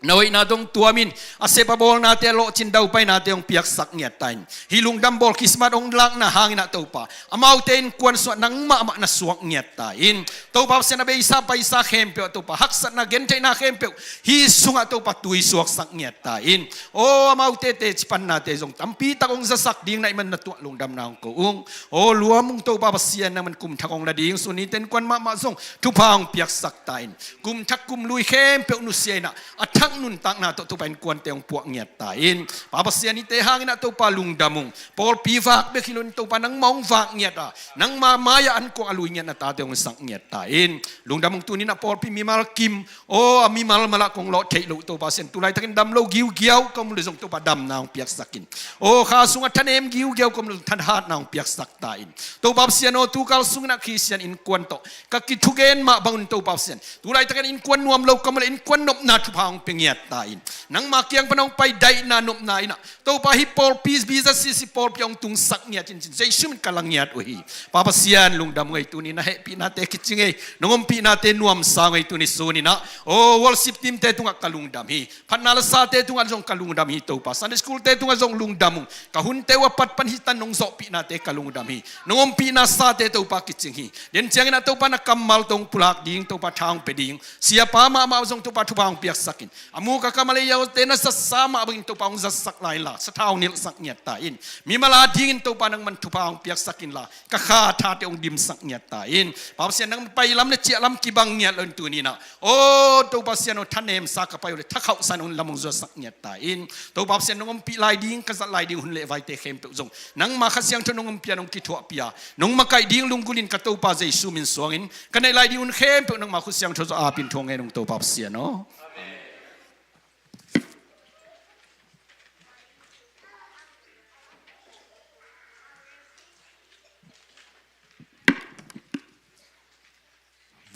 na hoihna tawh hong tuam in, a sep a bawlnate a lawhcin daupainate hong piaksak ngiat ta in. Hih lungdam bawl Christmas hong lakna hangin ah Topa amaute innkuan sungah nangmah amah na suak ngiat ta in. Topa Pasian a beisa paisa khempeuh ah Topa haksatna gentheihna khempeuh hih sungah Topa tui suaksak ngiat ta in. Aw amaute teci pannate zong tampi tak hong zasak ding na hih man na tuah lungdamna hong ko ung. Aw luam ung Topa Pasian, nangman kum thak hong la ding Sunite innkuan mahmah zong thupha hong piaksak ta in. Kum thak kum lui khempeuh nusia in ah a thak nuntakna tawh Topa innkuante hong puah ngiat ta in. Pa Pasian hihte hangin ah Topa lungdam ung. Pawlpi vak bek hi loin Topa nangmah hong vak ngiat a, nangma mai-ah ankuang a lui ngiat na tate hong sak ngiat ta in. Lungdam ung, tunin ah pawlpi mimal kim aw a mimal malah kong lawh theih loh Topa Pasian tu laitakin dam lo giugiau ka om uh le zong Topa damna hong piaksak in. Aw kha sungah thanem giugiau ka om uh le zong thahatna hong piaksak ta in. Topa Pasian aw tukal sungin ah Khristian innkuan tawh ka kithugen mah bangun Topa Pasian tu laitakin innkuan nuam lo ka om uh le innkuan nopna thupha hong pia ngiat ta in. Nangma kiang pan hong pai daihna nopna in ah Topa hih pawlpi B Z C C pawlpi hong tungsak ngiat in cin Jesu min ka la ngiat uh hi. Pa Pasian lungdam ung ei, tuni na hehpihnate kicing ei, nong ompihnate nuamsa ung ei, tuni sunin ah aw worship teamte tungah ka lungdam hi. Phatna lasate tungah zong ka lungdam hi Topa. Sunday schoolte tungah zong lungdam ung. Ka hunte uh a pat pan hih tan nong zawhpihnate ka lungdam hi. Nong ompihna sate Topa kicing hi. Denciangin ah Topa na kammal tawh hong pulak ding Topa tha hong pia ding siapa mahmah zong Topa thupha hong piaksak in. A muk a kam a lei a ote na zatsa mah bangin Topa hong zatsak lai inla sathau nilhsak ngiat ta in. Mimal a dingin Topa nangman thupha hong piaksak inla ka khathate hong dimsak ngiat ta in. Pa Pasian nangman pailam le ciahlam kibang ngiat loin tunin ah aw Topa Pasian aw thanemsa ka pai uh le thakhauhsa in hong lam hong zuatsak ngiat ta in. Topa Pasian nong ompih lai ding ka zat lai ding hun le vaite khempeuh zong nangma Kha Siangtho nong ompih a nong kithuahpih a nong makaih ding lunggulhin ka Topa Jesu min suangin ka neih lai ding hun khempeuh nangma Kha Siangtho zawh apin thu hong ngen ung Topa Pasian aw.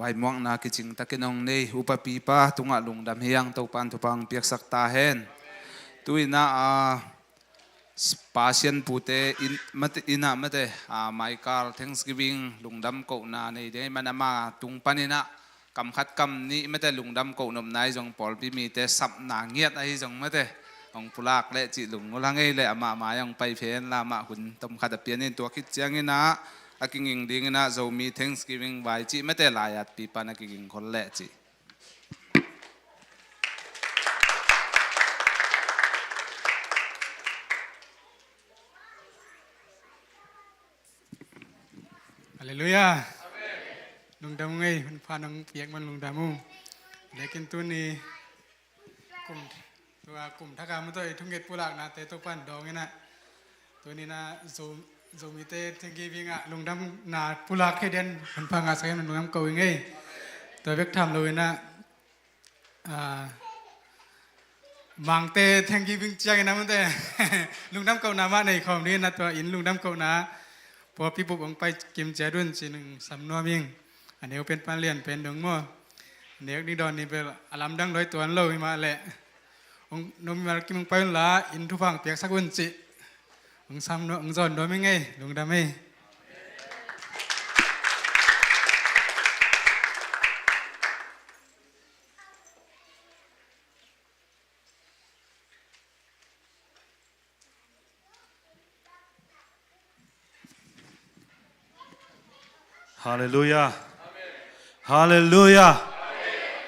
paimuakna kicing takin hong nei upapipa tungah lungdam hi hang, Topan thupha hong piaksak ta hen. Tu-in ah, a, Pasian pute in, mate, in ah mate, a, Michael Thanksgiving lungdam kohna nei ding ahih man ama tung panin ah kam khat kam nih mate lungdam kohnopna ahi zong pawlpi mite sapna ngiat ahi zong mate hong pulak leh cih lunggulh hang ei leh amah mai hong pai phen la amah hun tom khat a pian in tua khit ciangin ah a kinging dingin ah Zomi Thanksgiving vai cih mate lai-atpipa na kiging khol leh cih. Halleluiah. Lungdam ung ei, hun pha nong piak man lungdam ung. Lekin tuni kum, tua kum thak a mate i thunget pulaknate Topan dawng in ah tuni-in ah Zo, Zomite Thanksgiving ah lungdamna pulak thei den hun pha ngahsak in lungdam ko ing ei. Tua bek tham lo in ah, a, Mangte Thanksgiving ciangin ah mate lungdam kohna mah nei khawm dingin ah tua in lungdam kohna pawlpi bup hong pai kim ciat un ci-in hong sam nuam ing. A neu pen pan lian pen dong maw? A neu ni dawn ni bel a lamdang dawi tuan lo hi mah leh hong, no mimal kim hong pai un la in thupha hong piaksak un cih hong sam nuam, hong zawn nuam ing ei, lungdam ei. Halleluiah. Halleluiah.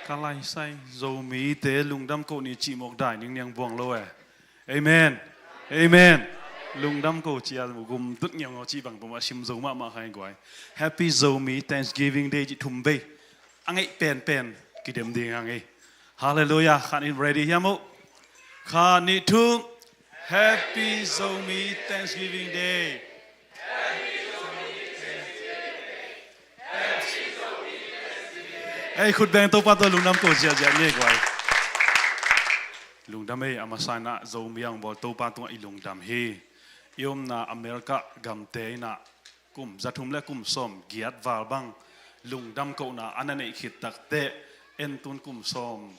Ka laisai Zomite lungdam koh ni cih mawk dai ning niang buang lo e. Amen. Amen. Lungdam koh cia gum tut ngiau ngau cih bang pum a sim zo mahmah kha ing guai. Happy Zomi Thanksgiving Day cih thum vei a ngeih penpen kidem ding a ngei. Halleluiah. Khat nih ready hiam uh? Khat nih thum. Happy Zomi Thanksgiving Day. Ei, khut beng Topa tawh lungdam koh ziahziah ni guai. Lungdam ei, a masa in ah Zomi a hong bawl Topa tungah i lungdam hi. I omna America gamte in ah kum zathum le kum sawm giat val bang lungdam kohna a na neih khit takteh, en tun kum sawm,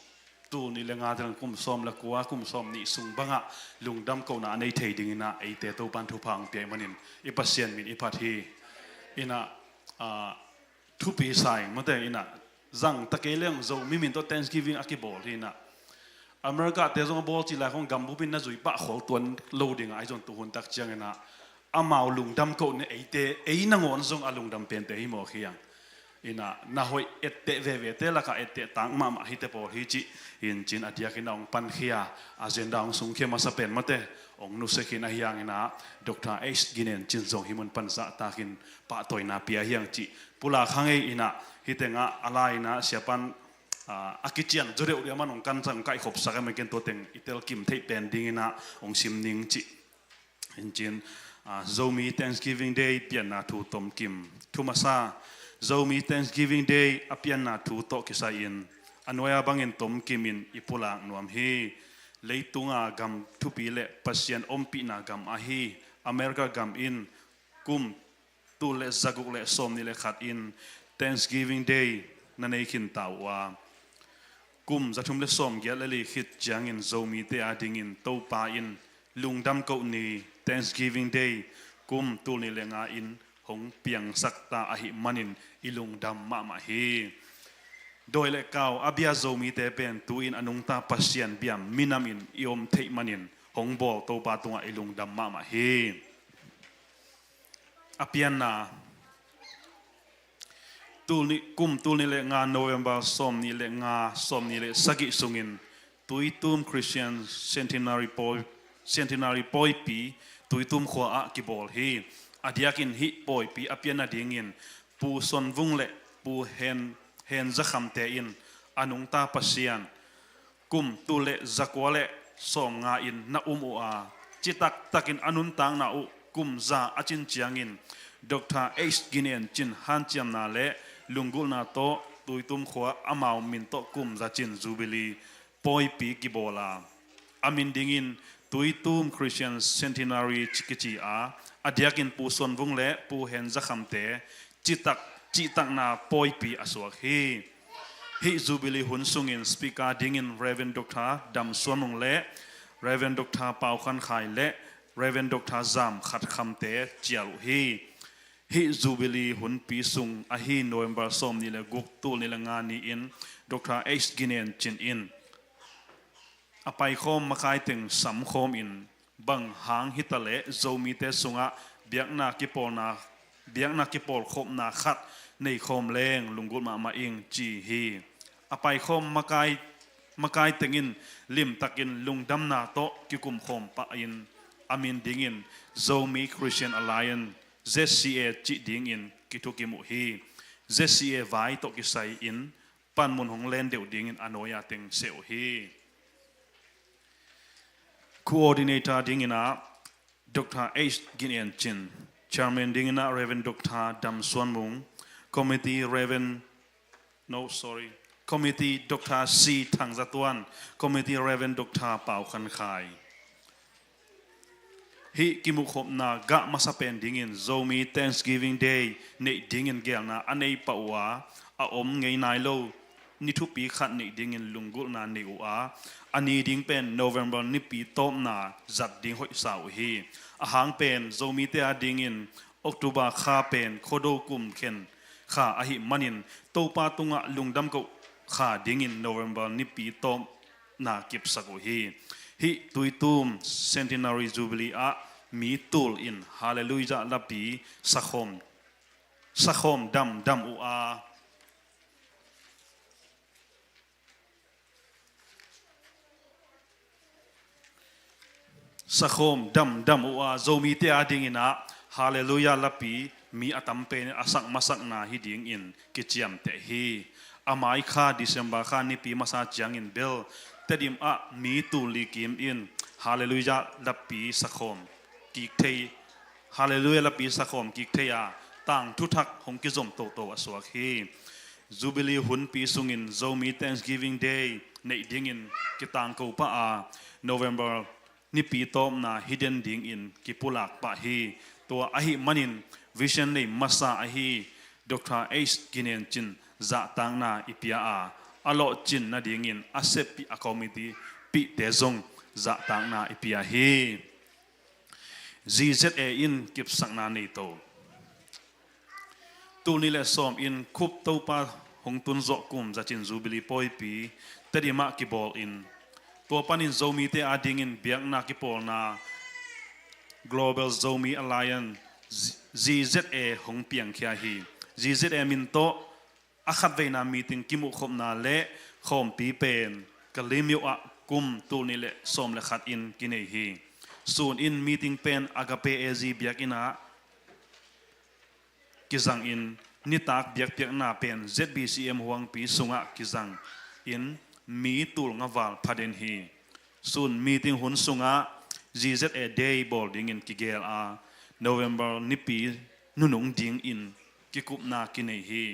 tul nih le nga te lang kum sawm le kua, kum sawm nih sung bangah lungdam kohna a nei thei dingin ah eite Topan thupha hong pia ahih manin i Pasian min i phat hi. In ah, a, thupi sa ing mate, in ah zang ta kei leng Zomi min tawh Thanksgiving a kibawl hi in ah. America te zong a bawl cih lai khong gambup in na zui pah khol tuan lo ding a, ahi zong tuhun tak ciangin ah amau lungdam koh ni, eite, ei nangawn zong a lungdam pente hi mawk hi hang. In ah na hoih etteh vevete lakah etteh tak mahmah hite pawl hi cih hi in cin a diakin ah hong pankhia, agenda hong sungkhia masa pen mate hong nusia khin ahi hangin ah Doctor H. Ginen Cin zong hih mun pan zahtakin pahtawina pia hi hang cih pulak hang ei. In ah hih tengah a lai in ah siapan, a, a kician zaw deuh deuh a man hong kan cang hong kaihkhopsak a man ken tua teng i telkim theih pen dingin ah hong sim ning cih. In cin, a, Zomi Thanksgiving Day pianna thu tomkim. Thu masa, Zomi Thanksgiving Day a pianna thu tawh kisai-in a nuai-a bangin tomkimin i pulak nuam hi. Leitunga gam thupi le Pasian ompihna gam ahi America gam in kum tul le zaguk le sawmnih le khat in Thanksgiving Day na nei khinta uh a, kum zathum le sawmgiat le li khit ciangin Zomite adingin Topa in lungdam koh ni, Thanksgiving Day, kum tul nih le nga in hong piangsak ta ahih manin i lungdam mahmah hi. Dawi le kau a bia Zomite pen tu-in a nungta Pasian bia minamin i om theih manin hong bawl Topa tungah i lungdam mahmah hi. A pianna, tul nih, kum tul nih le nga November sawmnih le nga, sawmnih le sagih sungin Tuitum Christian Centenary Pawi, Centenary Pawipi Tuitum khua ah kibawl hi. A diakin hih pawipi a pian nadingin Pu Son Vung le Pu Hen, Hen Za Kham te in a nungta Pasian kum tul le zakua le sawmnga in na um uh a, citak takin a nuntakna uh kum za a cin ciangin Doctor H. Gin En Cin hanciamna le lunggulhna tawh Tuitum khua amau min tawh kum za cin Jubilee pawipi kibawl a, a min dingin Tuitum Christian Centenary ci kici a, a diakin Pu Son Vung le Pu Hen Za Kham te citak cihtakna pawipi a suak hi. Hih Jubilee hun sungin speaker dingin Rev. Dr. Dam Suan Mung le Rev. Dr. Pau Khan Khai le Rev. Dr. Zam Khat Khamte cial uh hi. Hih Jubilee hunpi sung ahi November sawmnih le guk, tul nih le nga ni-in Dr. H. Ginen Cin in a paikhawm makai teng samkhawm in bang hang hitaleh Zomite sungah biakna kipawlna, biakna kipawlkhopna khat neikhawm leng lunggulh mahmah ing ci hi. A paikhawm makai, makai tengin limtakin lungdamna tawh kikumkhawm pahin a min dingin Zomi Christian Alliance, Z C A cih dingin kithukim uh hi. Z C A vai tawh kisai-in panmun hong len deuh dingin a nuai-a teng seh uh hi. Coordinator dingin ah Dr. H. Gin En Cin, Chairman dingin ah Rev. Dr. Dam Suan Mung, Committee Rev. No, sorry, Committee Dr. C. Thang Za Tuan, Committee Rev. Dr. Pau Khan Khai. Hih kimuhkhopna gah masa pen dingin Zomi Thanksgiving Day neih dingin gelna a nei pah uh a, a om ngei nai lo ni thupi khat neih dingin lunggulhna nei uh a, a ni ding pen November nipi tawpna zat ding hoihsa uh hi. A hang pen Zomite a dingin October kha pen Khuado kum khen kha ahih manin Topa tungah lungdam koh kha dingin November nipi tawp na kipsak uh hi. Hih tuitum Centenary Jubilee ah mi tul in Hallelujah lapi sakhawm, sakhawm damdam uh a, sakhawm damdam uh a, Zomite a dingin ah Hallelujah lapi mi a tam pen a sak masakna hi dingin kiciamteh hi. A mai kha December kha nipi masa ciangin bel Tedim ah mi tul li kim in Hallelujah lapi sakhawm kik thei, Hallelujah lapi sakhawm kik thei a, tangthu thak hong kizom toto a suak hi. Jubilee hunpi sungin Zomi Thanksgiving Day neih dingin kitangko pah a, November nipi tawpna hi den dingin kipulak pah hi. Tua ahih manin vision nei masa ahi Dr. H. Ginen Cin zahtakna i pia a, a lawhcin nadingin a seppih a committee pihte zong zahtakna i pia hi. Z Z A in kipsakna nei to. Tul nih le sawm in Khup Topa hong tun zawh kum zacin Jubilee pawipi Tedim ah kibawl in, tua panin Zomite a dingin biakna kipawlna Global Zomi Alliance, Z Z A hong piangkhia hi. Z Z A min tawh a khatveina meeting kimuhkhopna le khawmpi pen Kalaymyo ah kum tul nih le sawm le khat in kinei hi. Sun in meeting pen Agape A Z biakinn ah kizang in, nitak biakpiakna pen Z B C M huangpi sungah kizang in mi tul nga val pha den hi. Sun meeting hun sungah Z Z A Day bawl dingin kigel a, November nipi nunung dingin kikupna kinei hi.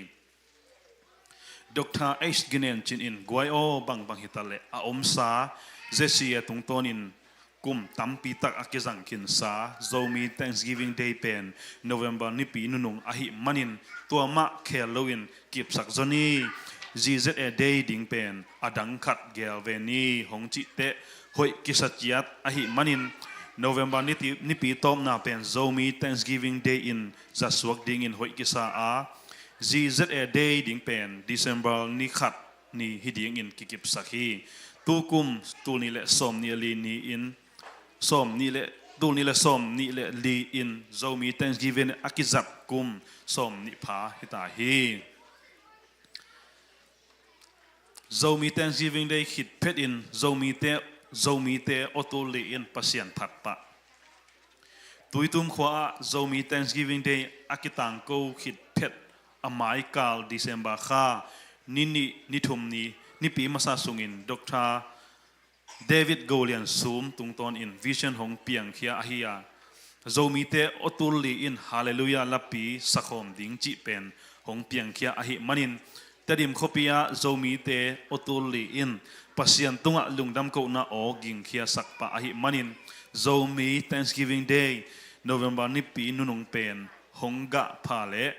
Dr. H. Ginen Cin in guai aw bangbang hitaleh a omsa Z C A tungtawnin kum tampi tak a kizang khinsa Zomi Thanksgiving Day pen November nipi nunung ahih manin tua mah khel loin kipsak zaw ni. Z Z A Day ding pen a dang khat gel ve ni hong cih teh hoih kisa ciat ahih manin November nipi, nipi tawpna pen Zomi Thanksgiving Day in zasuak dingin hoih kisa a, Z Z A Day ding pen December ni khat ni hi dingin kikipsak hi. Tukum tul nih le sawm nih a li ni-in, sawm nih le, tul nih le sawm nih le li in Zomi Thanksgiving a kizat kum sawm nih pha hi ta hi. Zomi Thanksgiving Day khit phetin Zomite, Zomite aw tul li in Pasian phat pah. Tuitum khua ah Zomi Thanksgiving Day a kitangko khit phet a maikal December kha ni nih, ni thum ni, nipi masa sungin Dr. David Go Lian Sum tungtawnin vision hong piangkhia ahi a, Zomite aw tul li in Hallelujah lapi sakhawm ding cih pen hong piangkhia ahih manin Tedim khuapi ah Zomite aw tul li in Pasian tungah lungdam kohna aw gingkhia sak pah ahih manin Zomi Thanksgiving Day November nipi nunung pen hong gah pha leh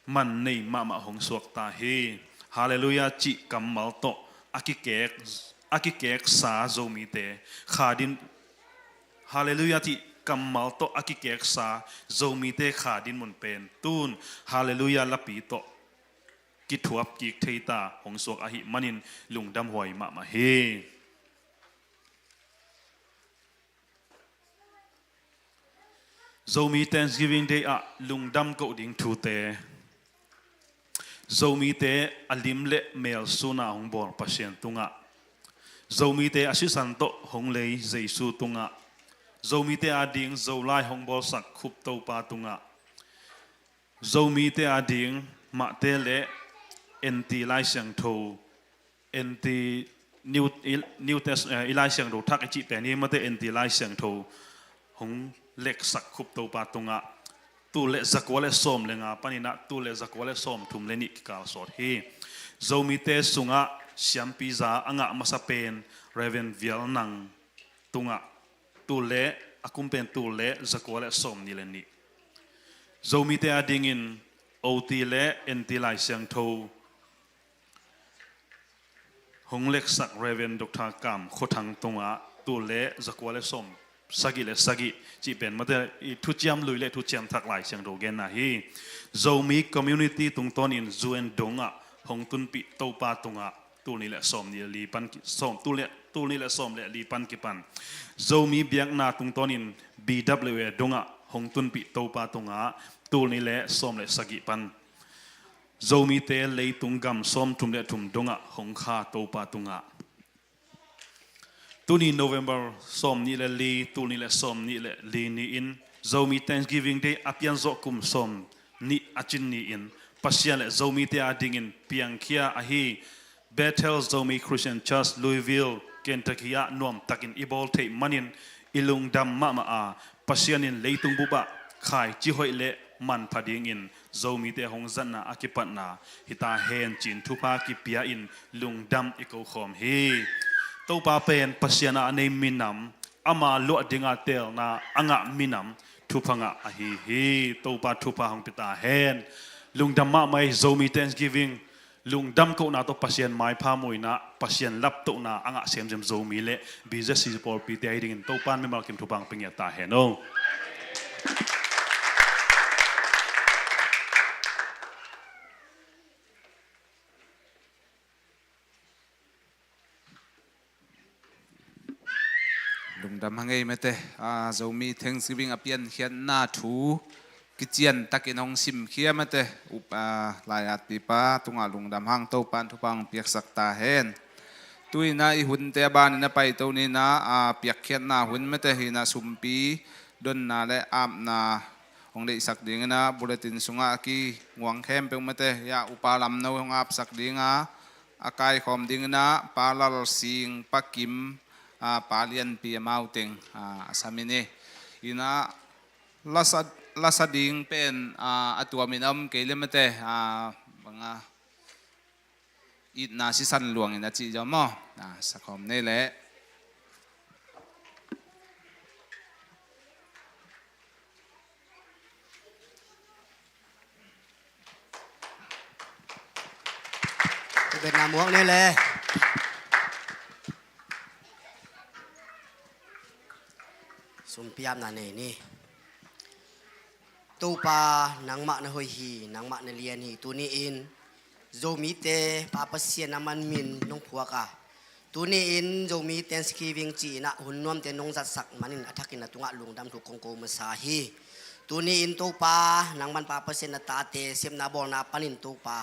man nei mahmah hong suak ta hi. Halleluiah cih kammal tawh a kikek, a kikeksa Zomite kha din, Halleluiah cih kammal tawh a kikeksa Zomite kha dinmun pen tun Halleluiah lapi tawh kithuap kik thei ta hong suak ahih manin lungdam huai mahmah hi. Zomi Thanksgiving Day ah lungdam koh ding thute, Zomite a lim le mel suna hong bawl Pasian tungah, Zomite a sisan tawh hong lei Jesu tungah, Zomite ading Zolai hong bawlsak Khup Topa tungah, Zomite ading Mahte le Enti Lai Siangtho, Enti New, i, New Test, eh, i Lai Siangtho thak i cih pen hi mate, Enti Lai Siangtho hong leksak Khup Topa tungah, tul le zakua le sawm le nga paninah tul le zakua le sawm thum le nih kikal sawt hi. Zomite sungah siampiza a ngah masa pen Reverend Vial Nang tungah tul le, a kum pen tul le zakua le sawm nih le nih. Zomite adingin Oti le Enti Lai Siangtho hong leksak Reverend Doctor Kam Khua Thang tungah tul le zakua le sawm sagih le sagih cih pen mate i thuciam lui le thuciam thak Lai Siangtho genna hi. Zomi Community tungtawnin U N dongah hong tunpih Topa tungah tul nih le sawm nih le li pan ki, sawm, tul le, tul nih le sawm le li pan kipan. Zomi biakna tungtawnin B W A dongah hong tunpih Topa tungah tul nih le sawm le sagih pan. Zomite leitung gam sawm thum le thum dongah hong kha Topa tungah. Tuni November sawm nih le li, tul nih le sawm nih le li ni-in Zomi Thanksgiving Day a pianzawh kum sawm nih a cin ni-in Pasian le Zomite adingin piangkhia ahi Bethel Zomi Christian Church, Louisville, Kentucky ah nuamtakin i bawl theih manin i lungdam mahmah a, Pasian in leitung bupah khaici hoih le manpha dingin Zomite hong zatna a kipatna hita hen ci-in thupha kipia-in lungdam i kokhawm hi. Topa pen Pasian a nei minam, ama luah dinga teelna a ngah minam thupha ngah ahi hi. Topa thupha hong pia ta hen. Lungdam mahmah hi. Zomi Thanksgiving, lungdam kohna tawh Pasian maipha muina, Pasian laptohna a ngah semsem Zomi le B Z C pawlpite ahi dingin Topan mimal kim thupha hong pia ngiat ta hen o. Lungdam hang ei mate, a, Zomi Thanksgiving a piankhiatna thu kician takin hong simkhia mate, up, a, lai-atpipa tungah lungdam hang, Topan thupha hong piaksak ta hen. Tu-in a i hunte a banin a paito ni-in a, a, piakkhiatna hun mate hi-in a sumpi donna le apna hong deihsak dingin a bulletin sungah a kinguang khempeuh mate, ya upa Lamno hong apsak dinga, a kaikhawm dingin a Pa Lal Sing, Pa Kim, a, Pa Lianpi amau teng, a, a sam in hi. Ina lasa, lasa ding pen, a, a tuamin a om kei le mate, a, banga itna sisan luangin a cih zaw maw? A, sakhawm nei leh. Tua betna muak ni le. Sumpiapna nei ni. Topa, nangmah na hoih hi, nangmah na lian hi. Tuni-in Zomite Pa Pasian a manmin nong phuak a, tuni-in Zomi Thanksgiving ci-in a hun nuamte nong zatsak manin a thakin na tungah lungdam thu kong ko masa hi. Tuni-in Topa, nangman Pa Pasian na tate sepna bawlna panin Topa,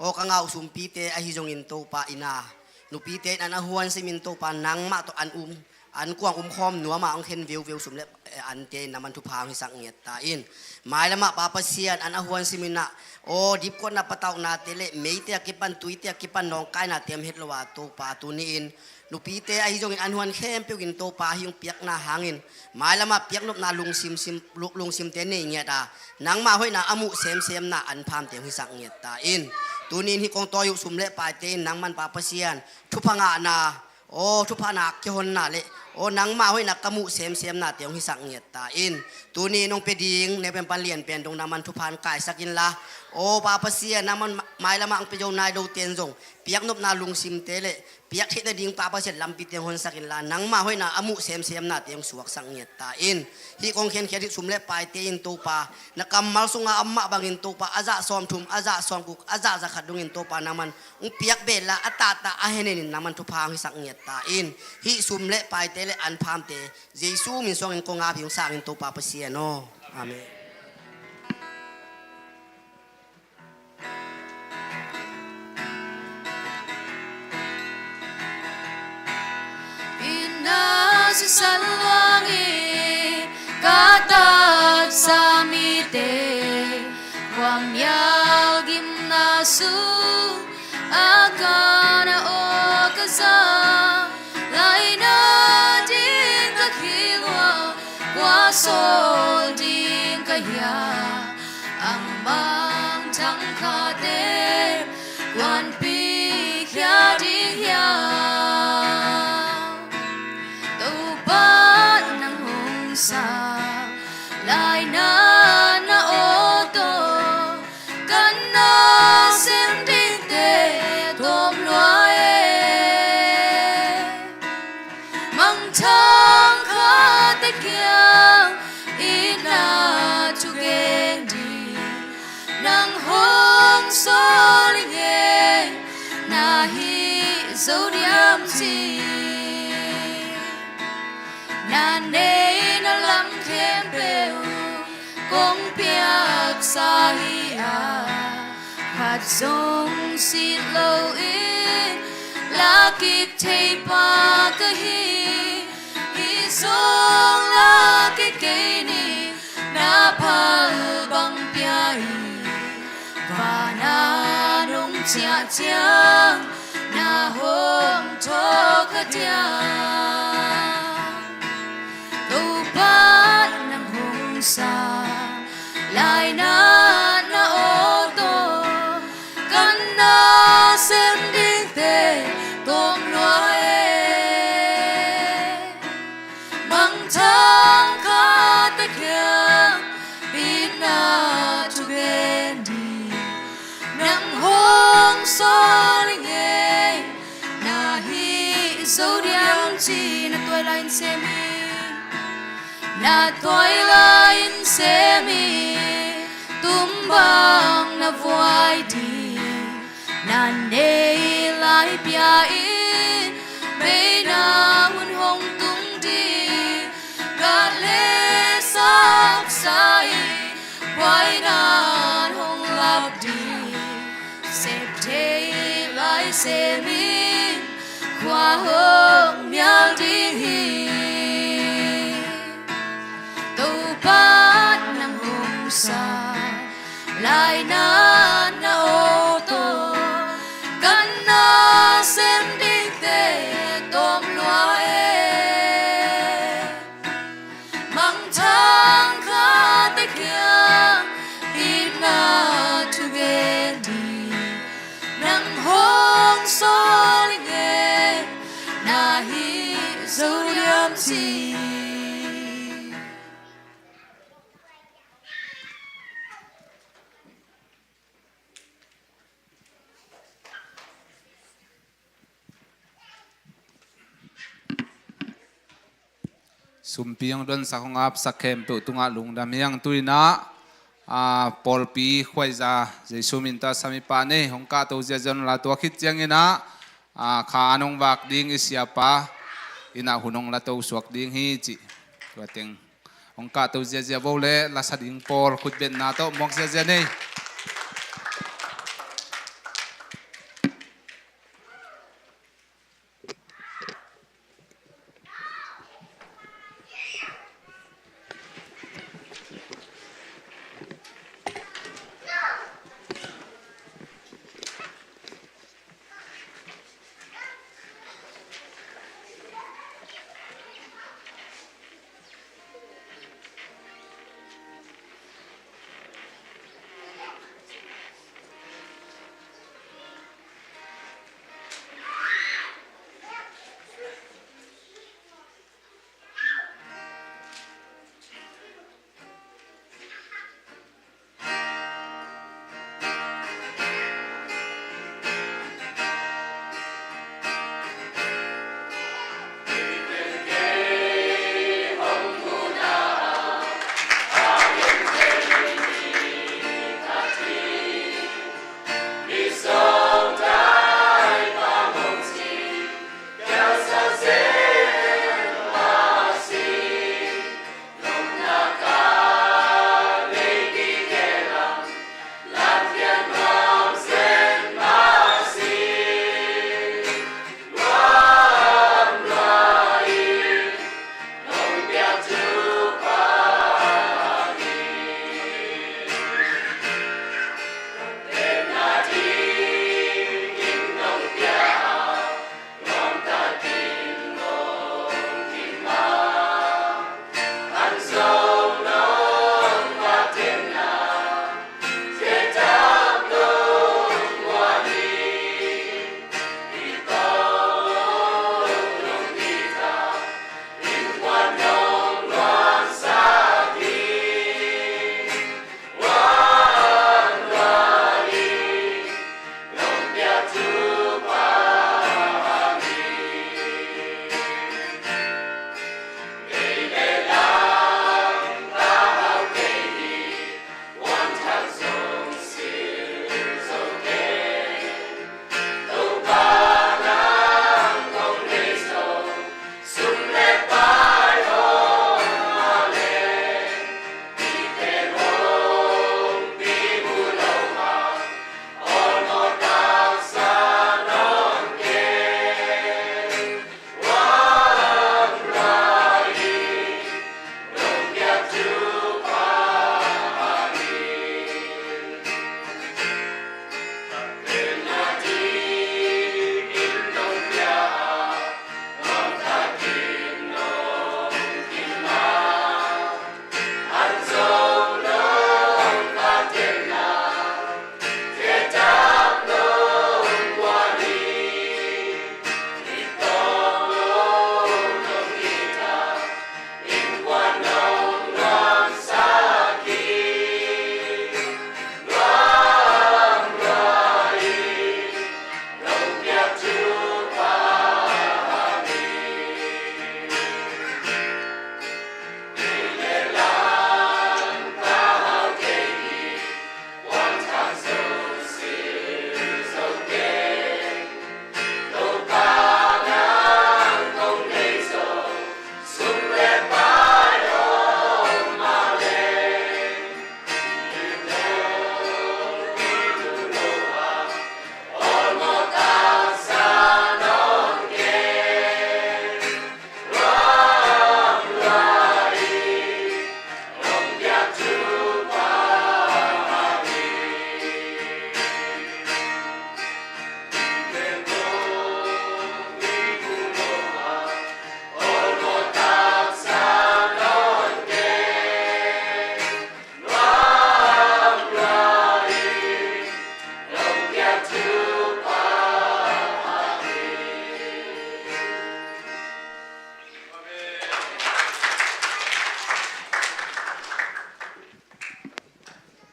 aw ka ngah uh sumpite ahi zongin Topa, ina nupite in an a huan simin Topa, nangmah tawh an um, an kuang umkhawm nuam a hong khen veuveu sum le, eh, ante in na man thupha hong hisak ngiat ta in. Mailamah Pa Pasian an a huan simin a, aw dipkuatna patauhnate le meite a kipan, tuite a kipan nawngkainate om het lo a Topa, tuni-in nupite ahi zongin an huan khempeuh in Topa hih hong piakna hangin mailamah piaknopna lungsim, sim, lu-, lungsimte nei ngiat a, nangmah hoihna a muh semsemna an phamte hong hisak ngiat ta in. Tuni-in hih kong tawi uh sum le paite in nangman Pa Pasian thupha ngahna, aw thupha ngahna kihonna le Aw nangmah hoihna ka muh semsemnate hong hisak ngiat ta in. Tuni nong pia ding neupen pan lianpen dong nangman thupha hong kaisak inla, aw Pa Pasian, nangman mailamah hong pia zo nai lote in zong piaknopna lungsimte le piaktheih nading Pa Pasian lampite hong honsak inla, nangmah hoihna a muh semsemnate hong suaksak ngiat ta in. Hih kong khenkhiat hih sum le paite in Topa, na kammal sunga a om mah bangin Topa, a zah sawmthum, a zah sawmguk, a zah zakhat dongin Topa nangman hong piak beh inla, a tahtah a henenin nangman thupha hong hisak ngiat ta in. Hih sum le paite le anphamte Jesu min suangin kong ap hi, hong sang in Topa Pasian aw. Amen. Inn ah sisan luangin ka tatsa mite, khuamial gimna sung a ka na aw ka za, laina ding ka khil uh a, kua sawl ding ka hia, a mangthang khate kuanpih khia ding hiam? Topa nang hong sa, laina na aw tawh ka nasem dingte tawm lua e. Mangthang khate kiang inn ah thugen ding nang hong sawl ing e, na hih zo diam ci. Na neihna lam khempeuh kong piaksa hi a, khat zong sit loin la kik thei pa ka hi. Hih zong la kik kei ni, na phal bang pia hi. Van ah nong ciah ciang na hong thawh kha diam? Topa nang hong sa, laina na aw tawh ka nasem dingte tawm lua e. Mangthang khate kiang inn ah thugen ding nang hong sawl ing e, na hih zo diam ci. Na tuai lai-in sem in, na tuai lai-in sem in, tum bang na vuai ding na neih lai pia in, meina hun hong tung ding, gal le saksa in buaina hong lak ding, sep thei lai sem in, khua hong mial ding hi. Topa nang hong sa, laina na aw tawh ka nasem dingte tawm lua e. Mangthang khate kiang inn ah thugen ding nang hong sawl ing e, na hih zo diam ci. Sumpi hong donsak, hong apsak khempeuh tungah lungdam hi ing. Tu-in ah, a, pawlpi khuaiza Jesu min tawh a sam i Pa nei hong kahto ziazia un la, tua khit ciangin ah, a, kha an hong vak ding i siapa in ah hun hong la to suak ding hi cih tua teng hong kahto ziazia vo le, la sa ding pawl khutbetna tawh muak ziazia nei.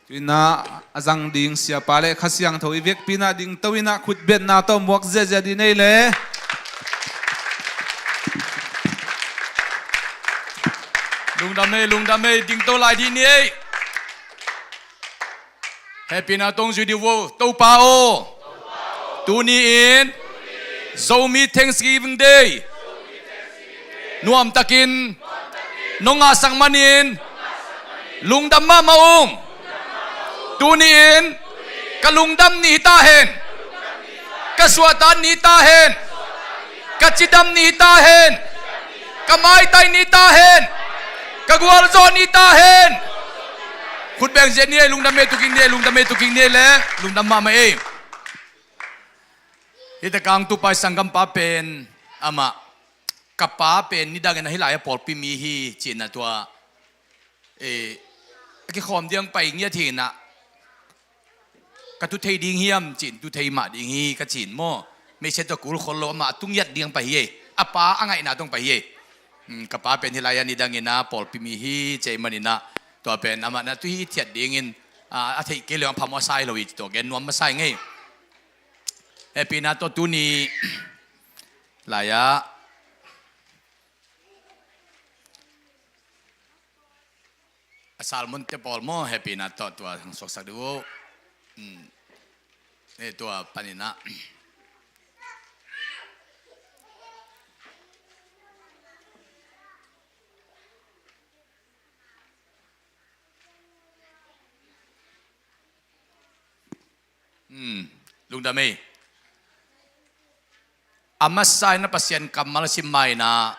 Tu-in ah a zang ding siapa le Kha Siangtho i vekpi-in ah dingto in ah khutbetna tawh muak ziahziah dih ni ei le. Lungdam ei, lungdam ei, dingto lai dih ni ei. Hehpihna tawh zui dih vo. Topa aw, tuni-in Zomi Thanksgiving Day nuamtakin nong ngahsak manin lungdam mahmah ung. Tuni-in ka lungdam ni hi ta hen. Ka suahtak ni hi ta hen. Ka cidam ni hi ta hen. Ka maitai ni hi ta hen. Ka gualzawh ni hi ta hen. Khut beng ziah ni ei, lungdam ei, tu kik ni ei, lungdam ei, tu kik ni ei le. Lungdam mahmah ei. Hih tak ah hong tupa i sanggampa pen amah, ka pa pen nidangin ah hih lai-ah pawlpi mi hi ci-in ah tua, eh, a kikhawm ding pai ngiat hi-in ah, ka tu thei ding hiam ci-in, tu thei mah ding hi ka ci-in maw. Mesia tawh kul khol lo, amah a tu ngiat ding pai hi ei. A pa a ngaihna tawh pai hi ei. Hmm, ka pa pen hih lai-ah nidangin ah pawlpi mi hi ci ahih manin ah, tua pen amah na tu hithiat dingin, ah, a theih kei leh a phamawh a sa hi lo hi ci, tua gen nuam masa ing ei. Hehpihna tawh tuni lai-ah a sermon-te pawl maw, hehpihna tawh tua hong suaksak dih uh. Hmm. Eh, tua panin ah. Hmm, lungdam ei. A masa-in ah Pasian kammal sim ma-in ah,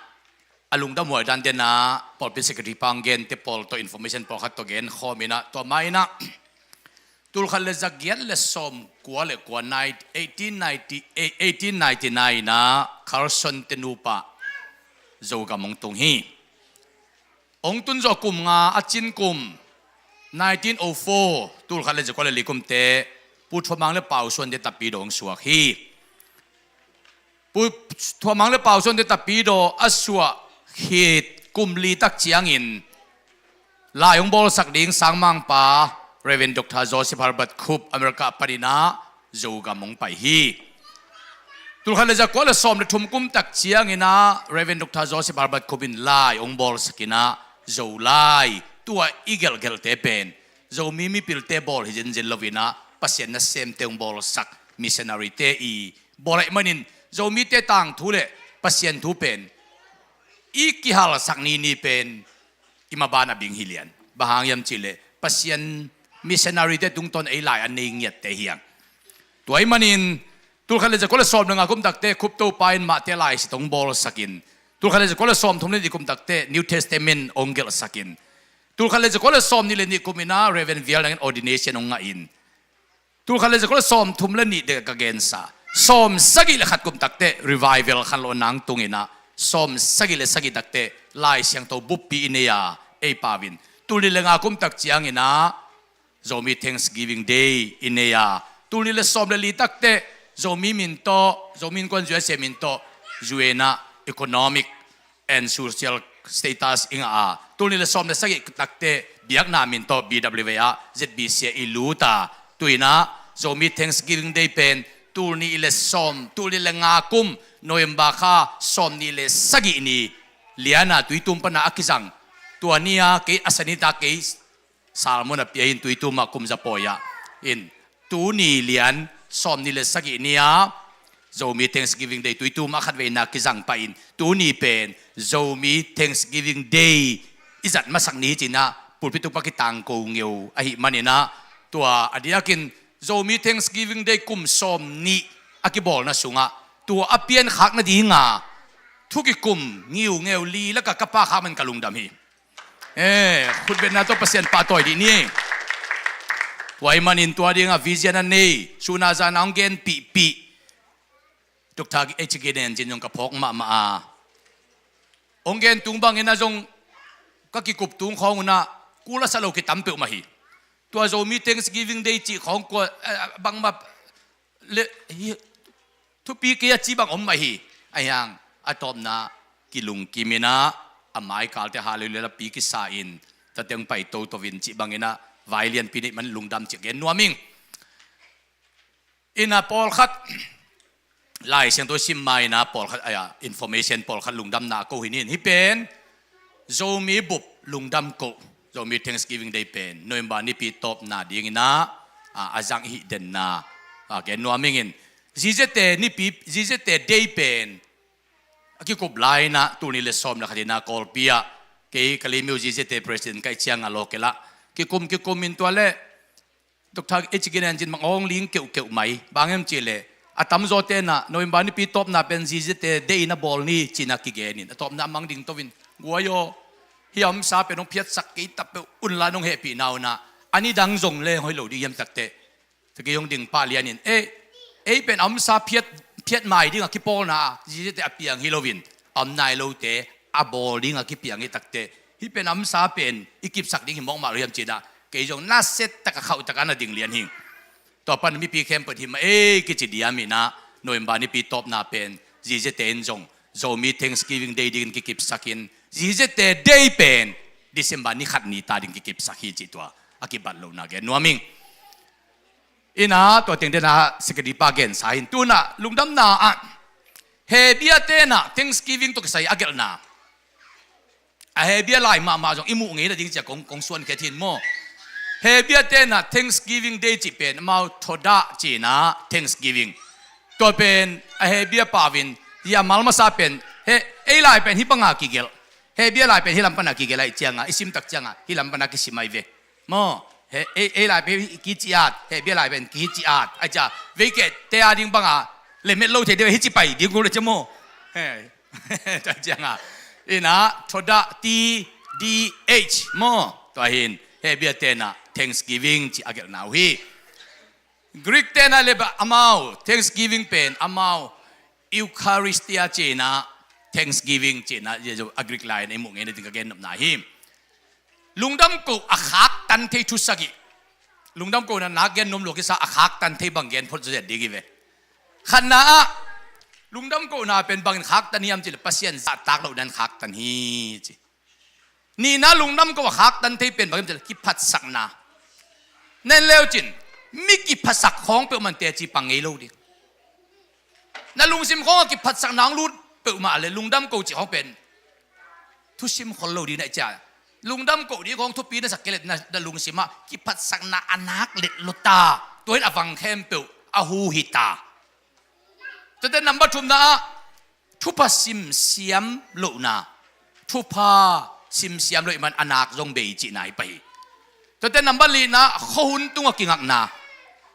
a lungdam huai dan den ah pawlpi secretary pa hong gente pawl tawh information pawlkhat tawh genkhawm in ah, tua ma-in ah, tulkhat le zagiat le sawmkua le kua, nine, eighteen ninety-eight, eighteen ninety-nine ah Carson-te nupa Zogam hong tung hi. Hong tun zawh kum nga a cin kum, nineteen oh four, tulkhat le zakua le li kumte, Pu Thua Mang le Pau Suan-te Tapidaw hong suak hi. Pu Thua Mang le Pau Suan-te Tapidaw a suah khit kum li tak ciangin lai hong bawlsak ding sangmangpa Reverend Doctor Joseph Herbert Khup America panin ah Zogam hong pai hi. Tulkhat le zakua le sawm le thum kum tak ciangin ah Reverend Doctor Joseph Herbert Khup in lai hong bawlsak in ah Zolai, tua i gelhgelhte pen Zomi mipilte bawl hi zenzen lo-in ah Pasian nasemte hong bawlsak, missionary-te i bawl ahih manin Zomite tangthu le Pasian thu pen i kihalsak nini pen i maban a bing hi lian. Bang hang hiam cih leh Pasian missionary-te tungtawn ei lai a nei ngiatte hi hang. Tua ahih manin tulkhat le zakua le sawm le nga kum takte Khup Topa in Mate laisit hong bawlsak in, tulkhat le zakua le sawm thum le nih kum takte New Testament hong gelhsak in, tulkhat le zakua le sawm nih le nih kum in ah Reverend Vial Nang in ordination hong ngah in, tulkhat le zakua le sawm thum le nih dek ka gensa, sawm sagih le khat kum takte revival khanlawhna hong tung in ah, sawm sagih le sagih takte Lai Siangtho buppi i nei a, ei pau in, tul nih le nga kum tak ciangin ah Zomi Thanksgiving Day i nei a, tul nih le sawm le li takte Zomi min tawh, Zomi Innkuan U S A min tawh U N ah economic and social status i ngah a, tul nih le sawm le sagih takte biakna min tawh B W A ah Z B C ah i lut a, tu-in ah Zomi Thanksgiving Day pen tul nih le sawm, tul nih le nga kum, November kha sawm nih le sagih ni lian a Tuitum pan a kizang. Tua ni-a kei a sanita kei sermon a pia hi-in Tuitum ah kum za pawi ah in, tuni lian sawm nih le sagih ni-a Zomi Thanksgiving Day Tuitum ah khatveina kizang pah in, tuni pen Zomi Thanksgiving Day i zat masak ni hi ci-in ah pulpit tung pan kitangko ngeu ahih manin ah, tua a diakin Zomi Thanksgiving Day kum sawm nih a kibawlna sungah tua a piankhak nadinga thu kikum ngiungeu li lakah ka pahkhak man ka lungdam hi. Eh, khutbetna tawh Pasian pahtawi dih ni. Tua ahih manin tua dingah vision a nei, sun a zan a hong genpihpih Doctor H K Nen Cin zong ka phawk mahmah a, hong gen tung bangin ah zong ka kikup tung khawng un ah kul a sa lo kitam peuhmah hi. Tua Zomi Thanksgiving Day cih khawng kua, eh, bangmah le, hi, thupi kei a ci bang om mah hi. Ahi hang a tawpna kilungkim in ah, a maikalte hallelujah lapi kisa in, tate hong pai toto in cih bangin ah, Vai lianpi neih man lungdam ci gen nuam ing. Ina pawlkhat Lai Siangtho sim ma ina pawlkhat, ai, information pawlkhat lungdamna a ko hi nin. Hih pen Zomi bup lungdam ko, Zomi Thanksgiving Day pen November nipi tawpna dingina a, a zang i hih denna a gen nuam ingin. Zizete nipi, Zizete Day pen a kikup laina tuni le sawm le khatina Kawlpi ah kei Kalemyo Zizete President kai cianga local ah kikum kikum in tua le Doctor H K Nanjin mang awng ling keuhkeuh mai. Bang em cih leh a tamzaw tenah November nipi tawpna pen Zizete Day in a bawl ni cina kigenin a tawpna a mang ding tovin guai aw. Hih a omsa pen hong phiatsak kei tapeuh unla nong hehpihna unah a ni dang zong le hoih lo ding hiam takteh. Tua kei hong ding pah lianin ei, ei pen a omsa phiat, phiat mai ding a kipawlna a Zizete a piang hi loin a om nai lote a bawl ding a kipiang hi takteh. Hih pen a omsa pen i kipsak ding hi mawkmah lo hiam cinah kei zong naset taka khauh taka na ding lian hing. Tua pan mipi khempeuh himah ei kici diam inah November nipi tawpna pen Zizete in zong Zomi Thanksgiving Day dingin kikipsakin Zizete Day pen December ni khat ni ta ding kikipsak hi cih tua a kibat lohna gen nuam ing. Inah tua teng denah secretary pa gensa hin tunah lungdamna ah Hebia tenah Thanksgiving tawh kisai a gelhna a Hebia lai mahmah zong i muh ngei nading cia kong, kong suan khe thin maw? Hebia tenah Thanksgiving Day cih pen amau Thodah cinah Thanksgiving. Tua pen a Hebia pauvin hia mal masa pen he, ei lai pen hih banga kigelh. Hebia lai pen hih lam pana kigelh aih cianga i simtak cianga hih lam pana kisim aih ve. Maw, he, ei, ei lai pen kici at, Hebia lai pen kici at. Ai cia, veikeh te a ding banga le met lo thei ding hici pai ding kul le cia maw? He, ta cianga inah Thodah T D H maw? Tua hin Hebia tenah Thanksgiving ci a gelhna uh hi. Greek tenah le ba amau Thanksgiving pen amau Eucharistia cinah Thanksgiving cinah a Greek lai na i muh ngei nading ka gen nopna hi. Lungdam koh a khaktan thei thu sagih. Lungdam kohna nak gen nuam lua kisa a khaktan thei bang gen phot zet ding hi ve. Khatna ah lungdam kohna pen bangin khaktan hiam cih le Pasian zahtak lohna in khaktan hi ci. Nihna lungdam koh a khaktan thei pen bangin cih le kiphatsakna. Nen leu cin mi kiphatsak khawng peuhmah teci pang ngei lo ding. Na lungsim khawng a kiphatsakna hong lut peuhmah le lungdam koh cih khawng pen thusim khol lo ding na i cia. Lungdam koh ding khawng thupi na sak kei le na, na lungsim ah kiphatsakna a nak let lo ta. Tua in a vang khempeuh a hu hi ta. Tuate number thumna ah thupha simsiam lohna. Thupha simsiam loh i man a nak zong bei cihna hi pah hi. Tuate number lina khuahun tunga kingakna.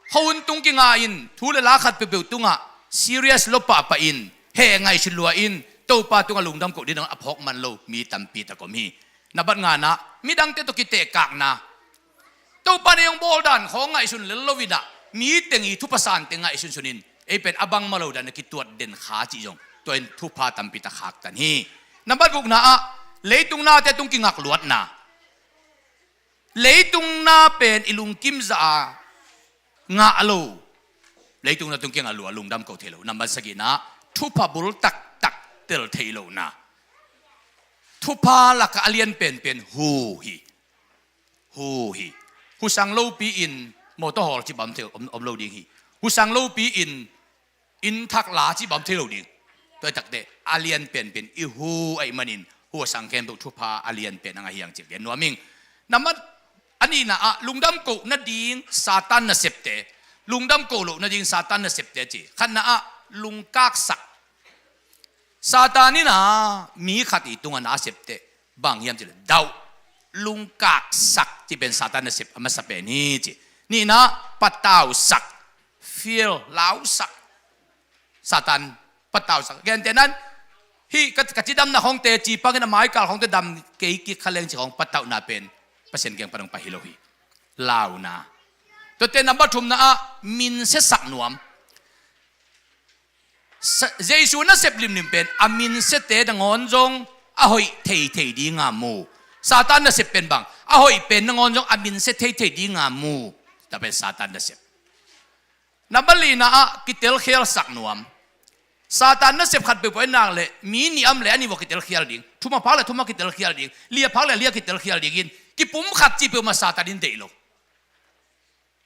Khuahun tung kinga in thu le la khat peuhpeuh tungah serious lo pahpah in heh ngaihsut lua in Topa tungah lungdam koh ding a phawk man lo mi tampi tak om hi. Number ngana midangte tawh kitehkakna. Topa nei hong bawl dan khawng ngaihsun lel lo inah mi teng i thupha san teng ngaihsunsun in ei pen a bangmah lo dan a kituat den kha cih zong tua in thupha tampi tak khaktan hi. Number gukna ah leitung nate tung kingak luatna. Leitung na pen i lungkim zah a ngah lo. Leitung na tung kingak lua lungdam ko thei lo. Number sagihna thupha bul taktak tel thei lohna. Thupha lakah a lian penpen hu hi. Hu hi. Husang lopi in motor hawl ci bam thei om, om lo ding hi. Husang lopi in inn thak la ci bam thei lo ding. Tua i takte a lian penpen i hu aih manin hu a sang khempeuh thupha a lian pen a ngah hiang cih gen nuam ing. Namat a nihna ah lungdam koh nading Satan nasepte, lungdam koh loh nading Satan nasepte ci. Khatna ah lungkaksak. Satan in a mi khat i tungah na a septe bang hiam cih leh dauh, lungkaksak cih pen Satan nasep a masa pen hi ci. Nihna patausak, feel, lausak. Satan patausak. Gentehna in hih ka, ka cidamna khawngte ci pangin a maikal khawngte dam kei kik kha leng ci khawng patauhna pen Pasian kiang pan hong pai hi lo hi. Launa. Tuate number thumna ah minsiasak nuam. Sa-, Jesu nasep limlim pen a minsiate nangawn zong a hoih theithei dinga mu. Satan nasep pen bang a hoih pen nangawn zong a minsia theithei dinga mu. Tua pen Satan nasep. Number lina ah kitelkhialsak nuam. Satan nasep khat peuhpeuh in nak leh mi nih a om leh a nih vua kitelkhial ding. Thum a phak leh thum a kitelkhial ding. Li a phak leh li a kitelkhial dingin kipumkhat cih peuhmah Satan in deih lo.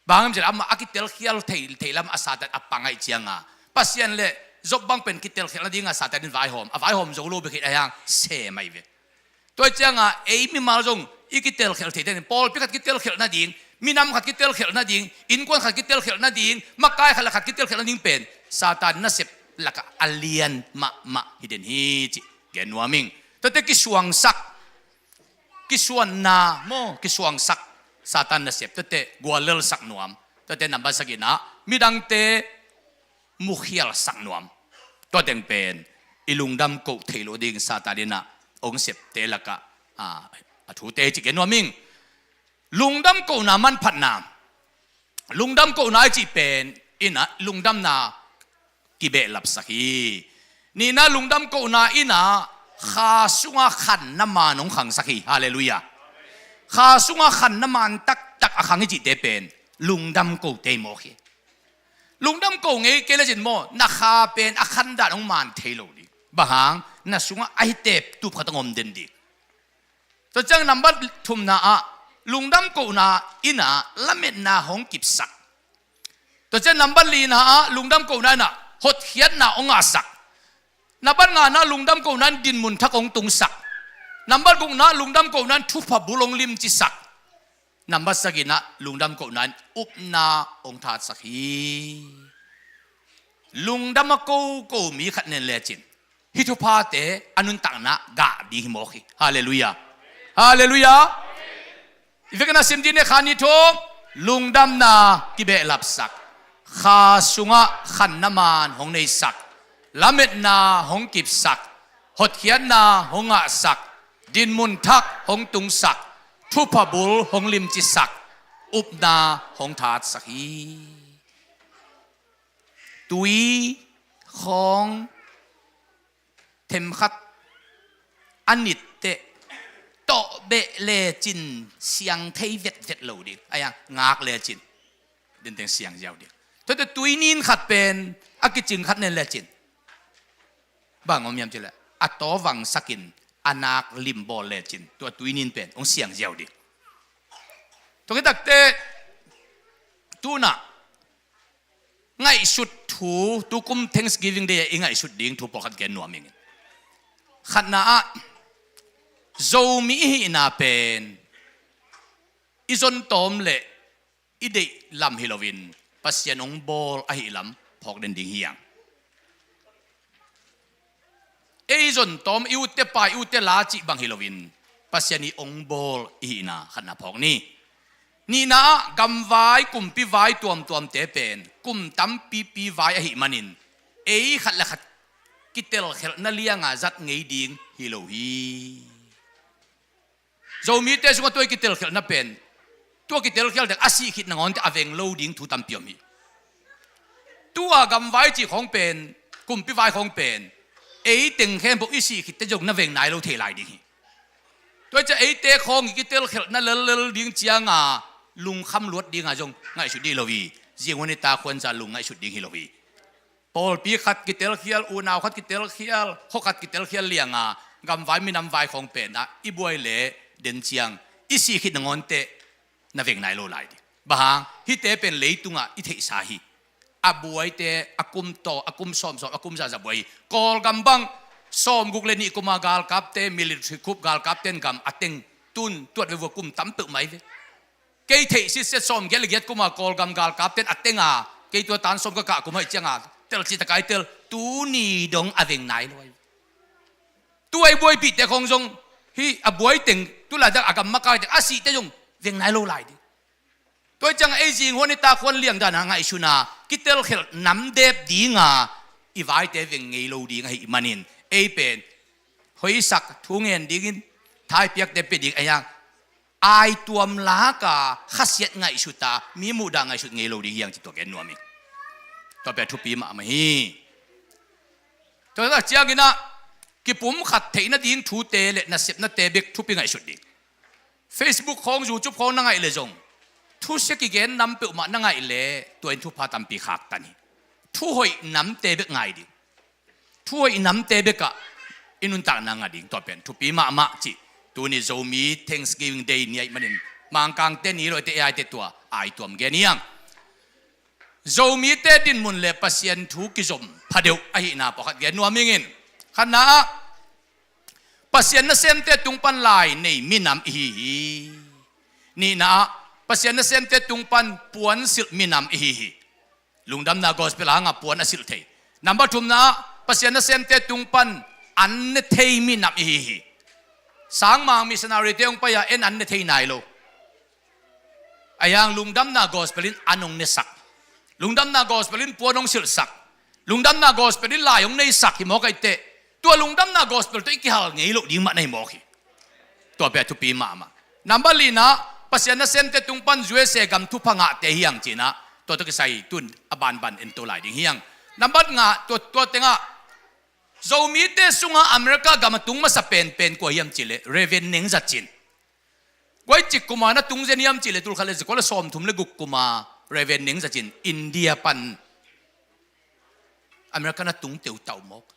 Bang hang hiam cih leh amah a kitelkhial thei, thei lam a Satan a pang ahih cianga, Pasian le Job bang pen kitelkhialh nadinga Satan in vaihawm, a vaihawm zo lo bek hi a, hiang sem ahi ve. Tua cianga ei mimal zong i kitelkhialh thei ding, pawlpi khat kitelkhialh nading, minam khat kitelkhialh nading, innkuan khat kitelkhialh nading, makai khat le khat kitelkhialh nading pen Satan nasep lakah a lian mahmah hi den hi cih gen nuam ing. Tuate kisuangsak, kisuanna maw, kisuangsak, Satan nasep tuate guallelsak nuam. Tuate nambat sagihna, midangte mukhialsak nuam. Tua teng pen i lungdam koh theih loh ding Satan in ah hong septe lakah, a, a thute hi cih gen nuam ing. Lungdam kohna manphatna, lungdam kohna i cih pen in ah lungdamna kibehlapsak hi. Nihna, lungdam kohna in ah kha sunga khanna man hong khangsak hi. Halleluiah. Kha sunga khanna man taktak a khang i cihte pen lungdam kote hi mawk hi. Lungdam ko ngei kei lecin maw, na kha pen a khandan hong man thei lo ding. Bang hang, na sungah a hi tep tup khat hong om den ding. Tua ciang nambat thumna ah lungdam kohna in ah lametna hong kipsak. Tua ciang nambat lina ah lungdam kohna in ah hotkhiatna hong ngahsak. Nambat ngana lungdam kohna in dinmun thak hong tungsak. Nambat gukna lungdam kohna in thupha bul hong limcisak. Nambat sagihna lungdam kohna in upna hong thatsak hi. Lungdam a koko mi khat nen lecin hih thuphate a nuntakna gah ding hi mawk hi. Halleluiah. Halleluiah. I vekin a sim ding ne, kha nih thum, lungdamna kibehlapsak, kha sungah khanna man hong neisak, lametna hong kipsak, hotkhiatna hong ngahsak, dinmun thak hong tungsak, thupha bul hong limcisak, upna hong thatsak hi. Tui khawng themkhat a nitteh tawh beh lecin siang thei vetvet lo ding. Aia, ngak lecin dinteng siang ziau ding. Tuate tui nin khat pen a kicing khat nen lecin bang om hiam cih leh a taw vangsakin a nak limbawl lecin tua tui nin pen hong siang ziau ding. Tua khit takteh tu-in ah ngaihsut thu, tukum Thanksgiving Day ah i ngaihsut ding thu pawlkhat gen nuam ing. Khatna ah, Zomi i hihna pen i zon tawm le i deih lam hi loin Pasian hong bawl ahih lam phawk den ding hi hang. Ei zon tawm, i utte pa, i utte la cih bang hi loin Pasian i hong bawl i hihna khatna phawk ni. Nihna ah, gamvai kumpi vai tuamtuamte pen kum tampipi vai ahih manin ei khat le khat kitelkhialhna lianga zat ngei ding hi lo hi. Zomite sungah tua i kitelkhialhna pen, tua kitelkhial dek a sih khit nangawn teh a veng lo ding thu tampi om hi. Tua gamvai cih khawng pen, kumpi vai khawng pen ei teng khempeuh i sih khit teh zong na veng nai lo thei lai ding hi. Tua ciang eite khawng i kitelkhialhna lellel ding cianga lungkham luat dinga zong ngaihsut ding hi lo hi. Zinghuan i takhuanza lung ngaihsut ding hi lo hi. Pawlpi khat kitelkhial, unau khat kitelkhial, khua khat kitelkhial lianga gamvai minam vai khawng pen ah i buai le den ciang i sih khit nangawn teh na veng nai lo lai ding. Bang hang, hihte pen leitungah i theihsa hi. A buaite a kum tawh, a kum sawmsawm, a kum zahzah buai hi. Kawlgam bang sawmguk le nih kuma galkapte, military coup galkapte in gam a teng, tun tuat ve vua kum tam peuhmah hi ve. Kei theih sitset sawmgiat le giat kuma Kawlgam galkapte in a tenga, kei tua tan sawm ka kah kum ahih cianga telcih taka i tel, tuni dong a veng nai lo hi. Tua i buaipihte khawng zong hih a buai teng, tulaitak a gam makaite a sihte zong veng nai lo lai ding. Tua ciang ei zinghuan i takhuan liangdana ngaihsuna kitelkhialh namdep dinga i vaite veng ngei lo ding ahih manin ei pen hoihsak, thu ngen dingin, thaipiakte pia ding a hiang, aituam laka khasiat ngaihsuta, mi muhdah ngaihsut ngei lo ding hi hang cih tua gen nuam ing. Tua pen thupi mahmah hi. Tua tak ciangin ah kipumkhat theih nading thute le nasepnate bek thupi ngaihsut ding. Facebook khawng, YouTube khawng na ngaih le zong, thusia kigen nam peuhmah na ngaih le tua in thupha tampi khaktan hi. Thuhoih namte bek ngai ding. Thuhoih namte bekah i nuntakna ngah ding, tua pen thupi mahmah cih tuni Zomi Thanksgiving Day ni ahih manin Mangkangte ni lo ahih teh ei aite tua aituam gen hi hang. Zomite dinmun le Pasian thu kizom phadeuh ahihna pawlkhat gen nuam ing in. Khatna ah, Pasian nasemte tung pan lai nei minam ihi hi. Nihna ah, Pasian nasemte tung pan puan silh minam ihi hi. Lungdamna gospel hangah puan a silh thei. Number thumna ah, Pasian nasemte tung pan an ne thei minam ihi hi. Sangmang missionary te hong pai-a en an ne thei nai lo. Ahi hang lungdamna gospel in an hong nesak. Lungdamna gospel in puan hong silhsak. Lungdamna gospel in lai hong neisak hi mawk ahih teh, tua lungdamna gospel tawh i kihal ngei loh ding mah na hi mawk hi. Tua pen a thupi mahmah. Number lina, Pasian nasemte tung pan U S A gam thupha ngahte hi hang ci-in ah, tua tawh kisai tun a banban en to lai ding hi hang. Number nga, tua, tua tengah Zomite sungah America gam a tung masa penpen kua hiam cih leh Reverend Neng Za Cin. Koi cik kuma na tung zen hiam cih leh tul khat le za kua le sawmthum le guk kuma Reverend Neng Za Cin India pan America na tung teutau mawk.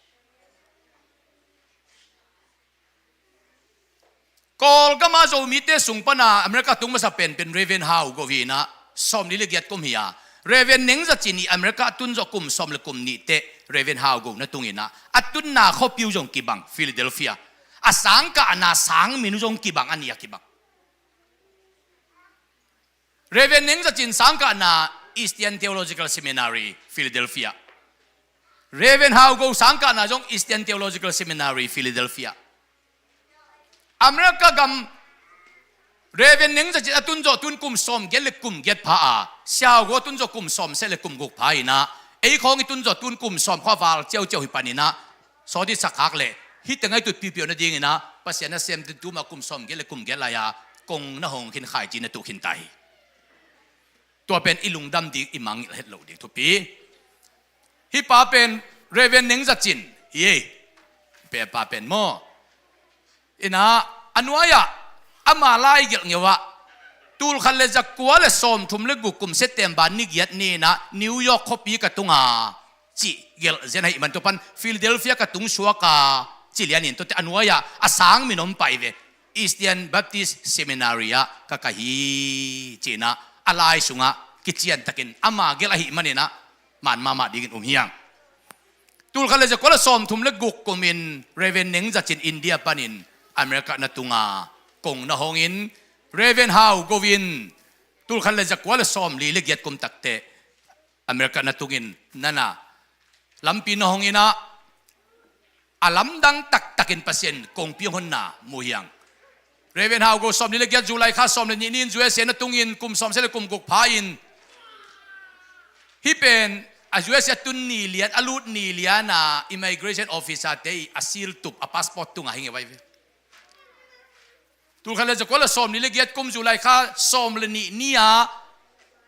Kawlgam ah Zomite sung pan a America tung masa penpen Reverend Hau Go hi-in ah, sawmli le giat kum hi a, Reverend Neng Za Cin i America a tun zawh kum sawm le kum nih teh Reverend Hau Go na tung in ah, a tunna khuapi uh zong kibang, Philadelphia. A sangkahna sang min uh zong kibang, a nih a kibang. Reverend Neng Za Cin sangkahna Eastern Theological Seminary, Philadelphia. Reverend Hau Go sangkahna zong Eastern Theological Seminary, Philadelphia. America gam Reverend Neng Za Cin a tun zawh tun kum sawm giat le kum giat pha a, Sia Hau Go a tun zawh kum sawm sia le kum guk pha in ah, ei khawng i tun zawh tun kum sawm khua val ciauciau hi pan in ah, sawt i sak khak leh, hih teng a i tut pipiau nading in ah, Pasian nasemte tuma kum sawm giat le kum giat lai-a kong na hong khin, khaici na tuh khin ta hi. Tua pen i lungdam ding, i mangngilh het loh ding thupi. Hih pa pen Reverend Neng Za Cin hi ei. Pen pa pen maw. In ah, a nuai-ah ama lai gelh ngeu ah, tul khat le za kua le sawmthum le guk kum September ni giat ni-in ah New York khuapi ka tung a, cih gelh zen ahih man tua pan Philadelphia ka tung suak a, ci lian in, tuate a nuai-ah a sang min om pai ve. Eastern Baptist Seminary ah ka kai hi, ci-in ah a lai sungah kiciantakin ama gelh ahih manin ah man mahmah dingin um hi hang. Tul khat le za kua le sawmthum le guk kumin Reverend Neng Za Cin India panin America na tung a, kong na hong in, Reverend Hau Go in tul khat le za kua le sawmli le giat kum takteh America na tungin nana lampi na hong in ah, a lamdang taktakin Pasian kongpi hong honna mu hi hang. Reverend Hau Go sawmli le giat, July kha sawm le nih ni-in U S A na tungin kum sawm sia le kum guk pha in, hih pen a U S A tun ni lian, a lut ni lian a immigration officer te i a seal tup a passport tungah hi ngei vai ve. Tul khat le za kua le sawmli le giat kum July kha sawm le nih ni-a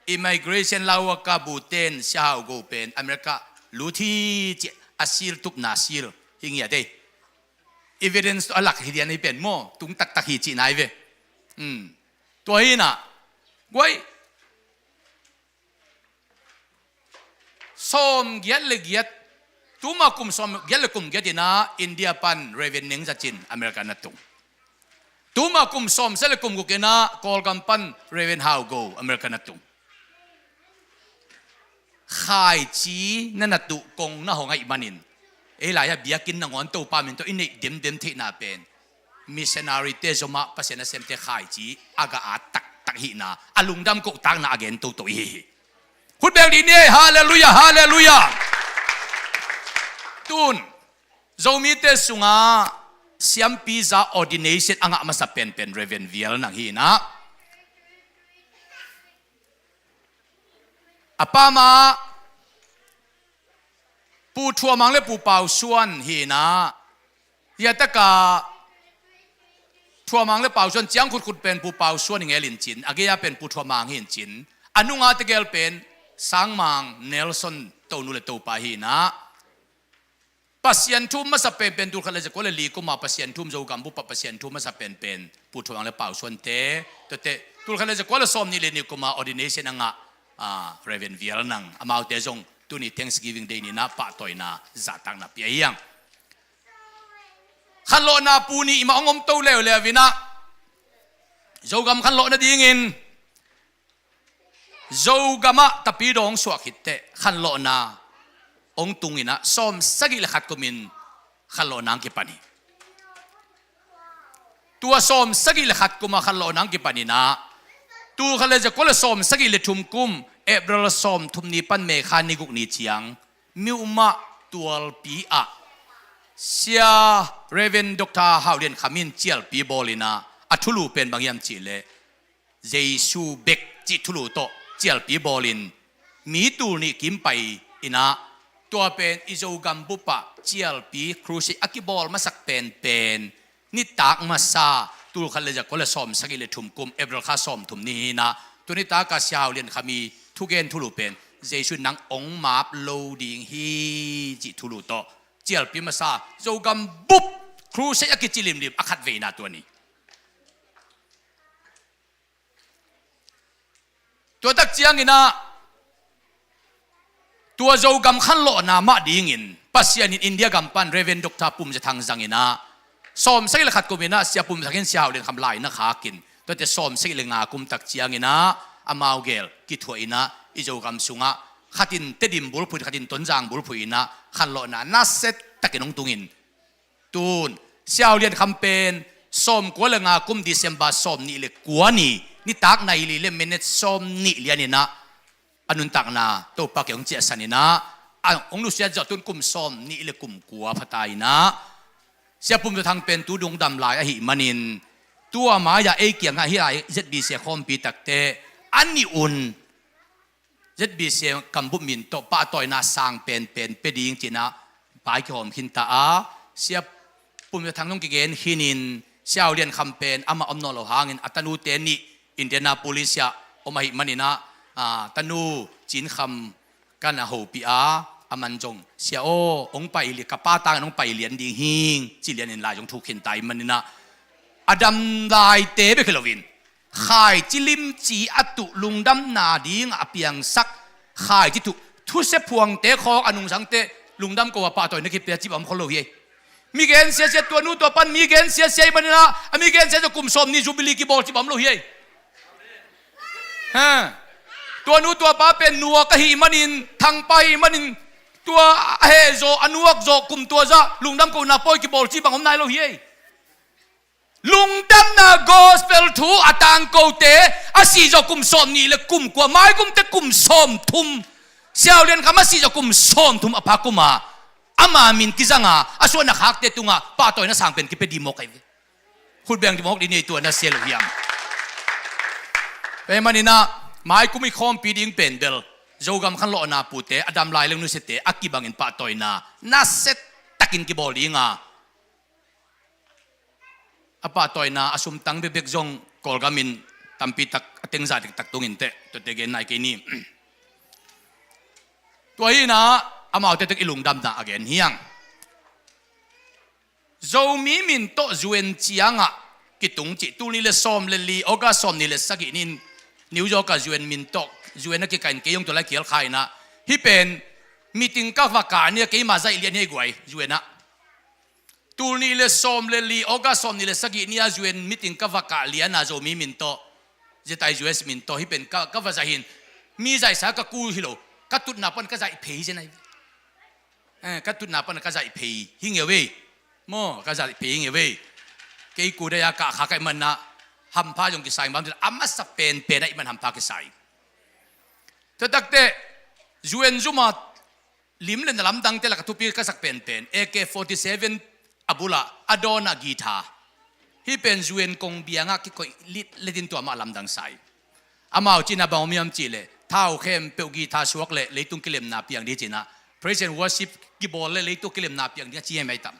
immigration lauhuaka bu ten Sia Hau Go pen America lut hi ci a seal tupna seal hi ngiat ei. Evidence tawh a lak hi lian ei pen maw, tung taktak hi cihna hi ve. Hmm. Tua hi in ah, guai, sawm giat le giat, tuma kum sawm giat le kum giat in ah India pan Reverend Neng Za Cin America na tung. Tuma kum sawm sia le kum guk in ah Kawlgam pan Reverend Hau Go America na tung. Khaici na na tuh kong na hong ahih manin, ei lai-ah biakinn nangawn Topa min tawh i neih demdem theihna pen missionary te zomah Pasian nasemte khaici a gah at taktak hihna, a lungdam kohtakna a gen toto i hi hi. Khut beng dih ni ei. Halleluiah, halleluiah. Tun Zomite sungah siampi za ordination a ngah masa penpen Reverend Vial Nang hi in ah, a pa mah Pu Thua Mang le Pu Pau Suan hi in ah, hih a takah Thua Mang le Pau Suan ciang khutkhut pen Pu Pau Suan hi ngel in cin, a gei-a pen Pu Thua Mang hi in cin, a nunga tegel pen Sang Mang Nelson tonu le topa hi in ah, Pasian thu um masa penpen tul khat le za kua le li kuma Pasian thu um, Zogam bup ah Pasian thu um masa penpen Pu Thua Mang le Pau Suan te, tuate tul khat le za kua le sawm nih le nih kuma ordination a ngah, ah, Reverend Vial Nang, amaute zong tuni Thanksgiving Day ni-in ah pahtawina zahtakna pia hi hang. Khanlawhna pu nih mah hong om to leuleu in ah, Zogam khanlawh nadingin Zogamah tapidawng suak khit teh khanlawhna hong tung in ah sawm sagih le khat kumin khanlawhna hong kipan hi. Tua sawm sagih le khat kuma khanlawhna hong kipan in ah, tul khat le za kua le sawm sagih le thum kum April sawm thum ni pan May kha ni guk ni ciang Myanmar tualpi ah Sia Reverend Doctor Hau Lian Kham in cialpi bawl in ah, a thulu pen bang hiam cih leh Jesu bek cih thulu tawh cialpi bawlin mi tul nih kim pai in ah, tua pen i Zogam bup ah cialpi crusade a kibawl masak penpen nitak masa tul khat le za kua le sawm sagih le thum kum April kha sawm thum ni hi in ah, tua nitak a Sia Hau Lian Kham i thugen thulu pen Jesu in nang hong map lo ding hi cih thulu tawh cialpi masa Zogam bup crusade a kici limlim a khatveina tua ni. Tua tak ciangin ah tua Zogam khanlawhna mah dingin Pasian in India gam pan Reverend Doctor Pum Za Thang zang in ah, sawm sagih le khat kum in ah Sia Pum Za Thang in Sia Hau Lian Kham lai na khak in, tuate sawm sagih le nga kum tak ciangin ah amau gel kithuah in ah i Zogam sungah khat in Tedim bulphuh in, khat in Tonzang bulphuh in ah khanlawhna nasia takin hong tung in, tun Sia Hau Lian Kham pen sawm kua le nga kum December sawm nih le kua ni nitak nai li le minute sawm nih lian in ah a nuntakna Topa kiang hong ciahsan in ah, a hong nusiat zawh tun kum sawm nih le kum kua pha ta in ah, Sia Pum Za Thang pen tu dong dam lai ahih manin, tua mai-ah ei kiangah hih lai Z B C a khawmpi takte a nih un Z B C a kambup min tawh pahtawina sang penpen pia ding ci in ah pai kihawm khin ta a, Sia Pum Za Thang zong kigen khin in, Sia Hau Lian Kham pen amah om nawn lo hangin a tanute nih Indianapolis ah om ahih manin ah, a tanu Cin Kham kan a hopih a, aman zong, "Sia aw, hong pai lian, ka pa tangin hong pai lian ding hing," ci lianin lai zong thuk khin ta ahih manin ah, a dam laite bek hi loin khaici limci a tuh, lungdamna dingah a piangsak khaici tuh, thusia phuangte khawng a nungsangte lungdam ko a pahtawina kipia cih bang om khol lo hi ei. Mi gen siasia, tua nu tua pan mi gen siasia ahih manin ah, a mi gen siasia kum sawm nih Jubilee kibawl cih bang om lo hi ei. Ha. Tua nu tua pa pen nuak ahih manin, thangpa ahih manin, tua a heh zawh, a nuak zawh kum tua zah lungdam kohna pawi kibawl cih bang om nai lo hi ei. Lungdamna gospel thu a tangkote a sih zawh kum sawm nih le kum kua, mai kumte kum sawm thum, Sia Hau Lian Kham a sih zawh kum sawm thum a pha kum a, ama min kizang a, a suahna khakte tungah pahtawina sang pen kipia ding mawk ahi ve. Khut beng ding mawk ding ni, tua na sia lo hiam? Tua ahih manin ah mai kum i khawmpi ding pen bel Zogam khanlawhna pute, a dam lai leng nusiate a kibangin pahtawina nasia takin kibawl ding a, a pahtawina a sumtang bekbek zong Kawlgam in tampi tak a tengza diktak tung in teh, tuate gen nai kei ni. Tua hi in ah amaute tek i lungdamna a gen hi hang. Zomi min tawh U N ciangah kitung cih, tul nih le sawm le li, August sawm nih le sagih ni-in New York ah U N min tawh, U N a kikah in kei zong tua lai kial kha in ah, hih pen meeting ka va kah ni a, keima zaih lian hi ei guai, U N ah. Tul nih le sawm le li, August sawm nih le sagih ni-a U N meeting ka va kah lian a, Zomi min tawh, zetai U S min tawh, hih pen ka, ka va zaih hi in, mi zaihsa ka kul hi lo, ka tutna pan ka zaih phei hi zen ahi. Eh, ka tutna pan ka zaih phei hi ngeu ei. Maw, ka zaih phei hi ngeu ei. Kei kudai-a kah kha ka hih manin ah hampha zong kisa ing bang, a masa penpen ahih man hampha kisa ing. Tua takteh U N zum a lim le na lamdangte lakah thupi ka sak penpen A K forty seven a bulah a dawnah guitar. Hih pen U N kong biangah kikoih litlet in tua mah lamdang sa hi. Amau cihna bang om hiam cih leh, thau khempeuh guitar suak leh leitung kilemna piang ding ci-in ah, praise and worship kibawl leh leitung kilemna piang ding a ci hi mai tam.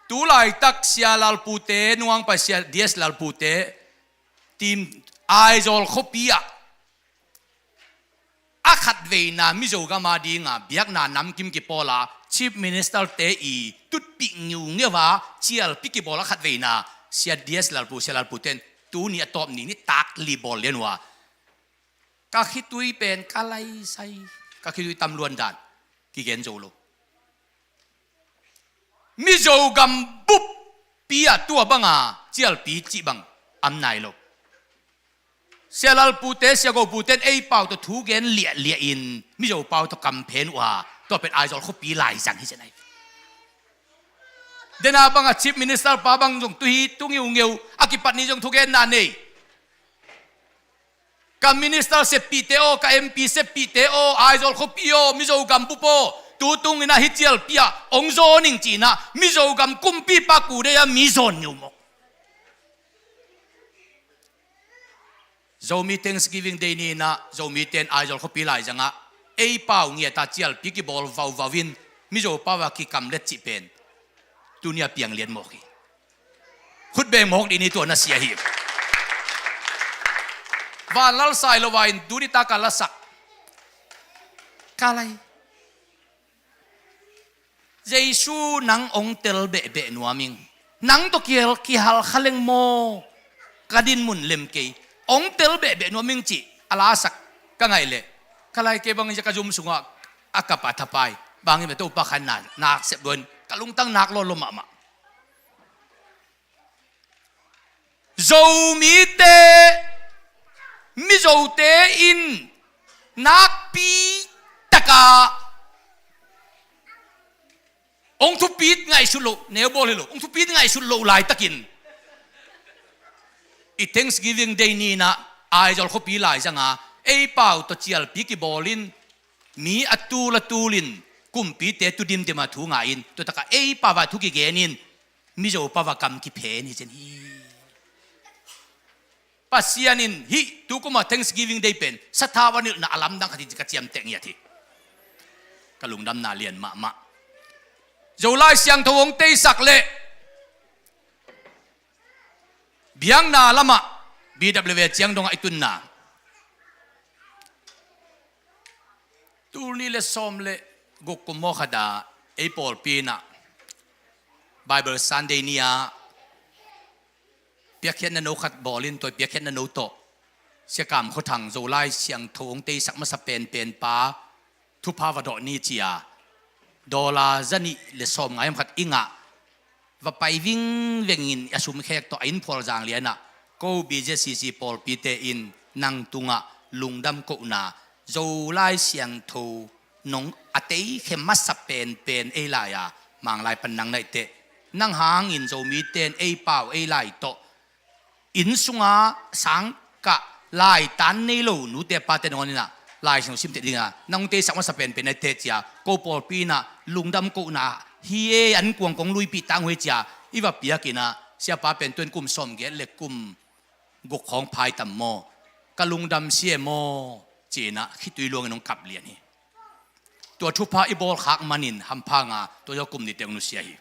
Tu laitak Sia Lalpute, nungah pai Sia D S Lalpute, team Aizawl khuapi ah a khatveina Mizo gam a dinga biakna namkim kipawl a, Chief Minister te i tutpih ngiungeu a cialpi kibawl a khatveina Sia D S Lalpu, Sia Lalpute in tuni a tawp ni nitak li bawl lian uh a, ka khitui pen ka laisai, ka khitui tam luan dan kigen zo lo. Mizo gam buppi ah tua banga cialpi cih bang om nai lo. Sia Lal Pu te, Sia Go Pu ten ei pau tawh thu gen liahliah in Mizo pau tawh kam phen uh a, tua pen Aizawl khuapi laizang hi zen ahi. Dena banga Chief Minister pa bang zong tu hi, tu ngiungeu, a kipat ni zong thugenna nei. Ka minister seppihte aw, ka M P seppihte aw, Aizawl khuapi aw, Mizo gam bup aw, tu tungin ah hih cialpi ah hong zawn ing ci-in ah Mizo gam kumpipa kudei ah mi zawn ngiu mawk. Zomi Thanksgiving Day ni-in ah Zomite in Aizawl khuapi laizang ah ei pau ngiat a cialpi kibawl vauvau in Mizo pau a kikamlet cih pen tuni a piang lian mawk hi. Khut beng mawk dih ni, tua na sia hi. Vanlal Sailo va in tuni tak a lasak. Ka lai. Jesu, nang hong tel behbeh nuam ing. Nang tawh kihel, kihal kha leng maw, ka dinmun lem kei. Hong tel behbeh nuam ing cih a lasak ka ngaih leh, ka lai, kei bang zia ka zum sungah a kap a thapai. Bang hiam cih leh Topa khan na, nak sep duan, ka lungtang nak lawlaw mahmah. Zomite, Mizote in nakpi takah hong thupit ngaihsut loh, neu bawl hi lo, hong thupit ngaihsut loh laitakin i Thanksgiving Day ni-in ah Aizawl khuapi laizang a ei pau tawh cialpi kibawl in, mi a tul a tul in, kumpite tu dimdim a thu ngai in, tua takah ei pau a thu kigen in, Mizo pau a kam kiphen hi zen hi. Pasian in hih tu kum a Thanksgiving Day pen sathau a nilhna a lamdang khat hi ci ka ciamteh ngiat hi. Ka lungdamna lian mahmah. Zolai Siangtho hong teisak leh biakna lamah B W A ciang dongah i tunna. Tul nih le sawm le guk kum mawh khat ah ei pawlpi in ah Bible Sunday ni-ah piakkhiatna no khat bawl in, tua piakkhiatna no tawh Sia Kam Khua Thang Zolai Siangtho hong teisak masa penpen pa thupha va dawh ni ci-a dollar zanih le sawmnga hiam khat i ngah va pai vingveng in a sumkhek tawh a inn phual zanglian ah ko B Z C C pawlpite in nang tungah lungdam kohna, Zolai Siangtho nong a teikhe masa penpen ei lai-a Manglai pan nang na hih teh, nang hangin Zomite in ei pau ei lai tawh inn sunga sangkah laitan nei lo nute pate nangawn in ah Lai Siangtho sim teh ding a nang teisak masa penpen na hih teh ci-a ko pawlpi in ah lungdam kohna hi e, an kuang kong luipih tang uh hi ci-a i va piak in ah, siapa pen tu-in kum sawmgiat le kum guk khawng phai tam maw, ka lungdam sia e maw ci-in ah khitui luangin hong kap lian hi. Tua thupha i bawlkhak manin hampha nga, tua zawh kum nihte hong nusia hi.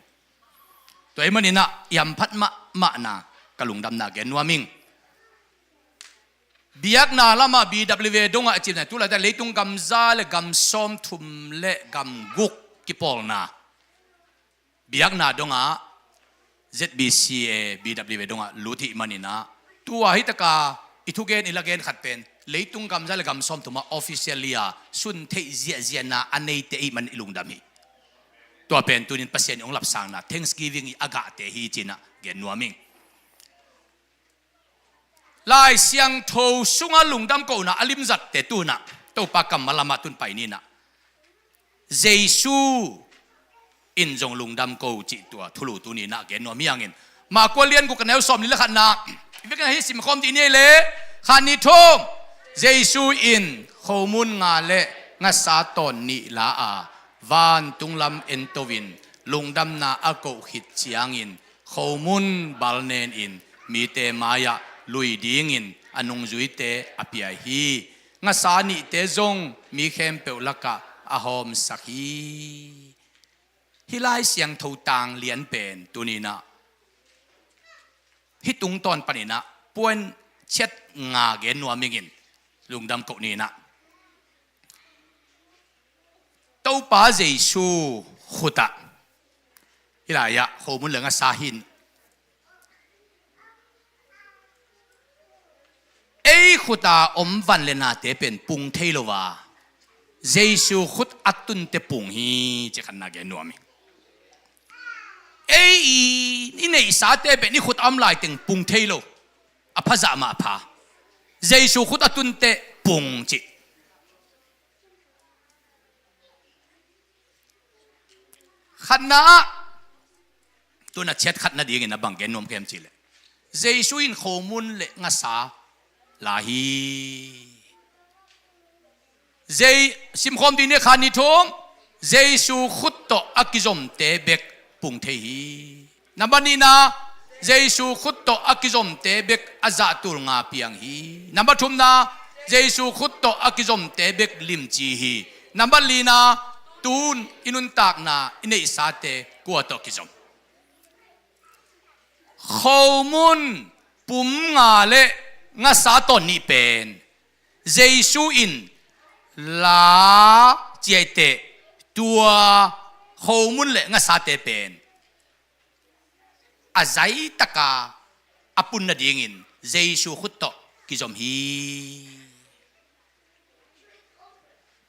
Tua ahih manin ah i hamphat mahmahna ka lungdamna gen nuam ing. Biakna lamah B W A dongah a cihna tu laitak leitung gam za le gam sawmthum le gam guk kipawlna biakna dongah Z B C A B W A dongah lut hih manin ah, tua hi taka i thugen i lagen khat pen leitung gam za le gam sawmthum ah officially a sun theih ziahziahna a neite ahih manin i lungdam hi. Tua pen tu-in Pasian in hong lapsangna Thanksgiving i a gahte hi ci-in ah gen nuam ing. Lai Siangtho sunga lungdam kohna a limzatte tu-in ah Topa kammal lamah tu-in pai ni-in ah, Jesu in zong lungdam ko cih tua thulu tu-in ah gen nuam hi hangin, Marka lian guk a neu sawmli le khatna i vekin ah hih simkhawm dih ni ei leh, khat nih thum. Jesu in khomun nga le ngasa tawn nih la a, vantung lam ento-in lungdamna a koh khit ciangin khomun bal nen in mite mai-ah lui dingin a nungzuite a pia hi. Ngasa nihte zong mi khempeuh lakah a hawmsak hi. Hih Lai Siangtho tang lian pen tu-in ah hih tungtawn panin ah point chiat nga gen nuam ing in, lungdam koh ni-in ah. Topa Jesu khut ah, hih lai-ah khomun le ngasa hi-in, ei khut a om van le nate pen pung thei lo a, Jesu khut a tunte pung hi ci khatna gen nuam ing. Ei i, i neihsate pen i khut a om laiteng pung thei lo. A pha zah mah pha. Jesu khut a tunte pung cih. Khatna ah, tuna chiat khatna dingin a bang gen nuam ka hiam cih leh, Jesu in khomun le ngasa la hi. Jei, simkhawm ding ni kha ni thum, Jesu khut tawh a kizomte bek pung thei hi. Nambat nihna, Jesu khut tawh a kizomte bek a zahtul nga piang hi. Nambat thumna, Jesu khut tawh a kizomte bek limci hi. Nambat lina, tun i nuntakna i neihsate kua tawh kizom? Khomun pum nga le ngasa tawn nih pen Jesu in la ciaiteh tua khomun le ngasate pen a zaitaka a pun nadingin Jesu khut tawh kizom hi.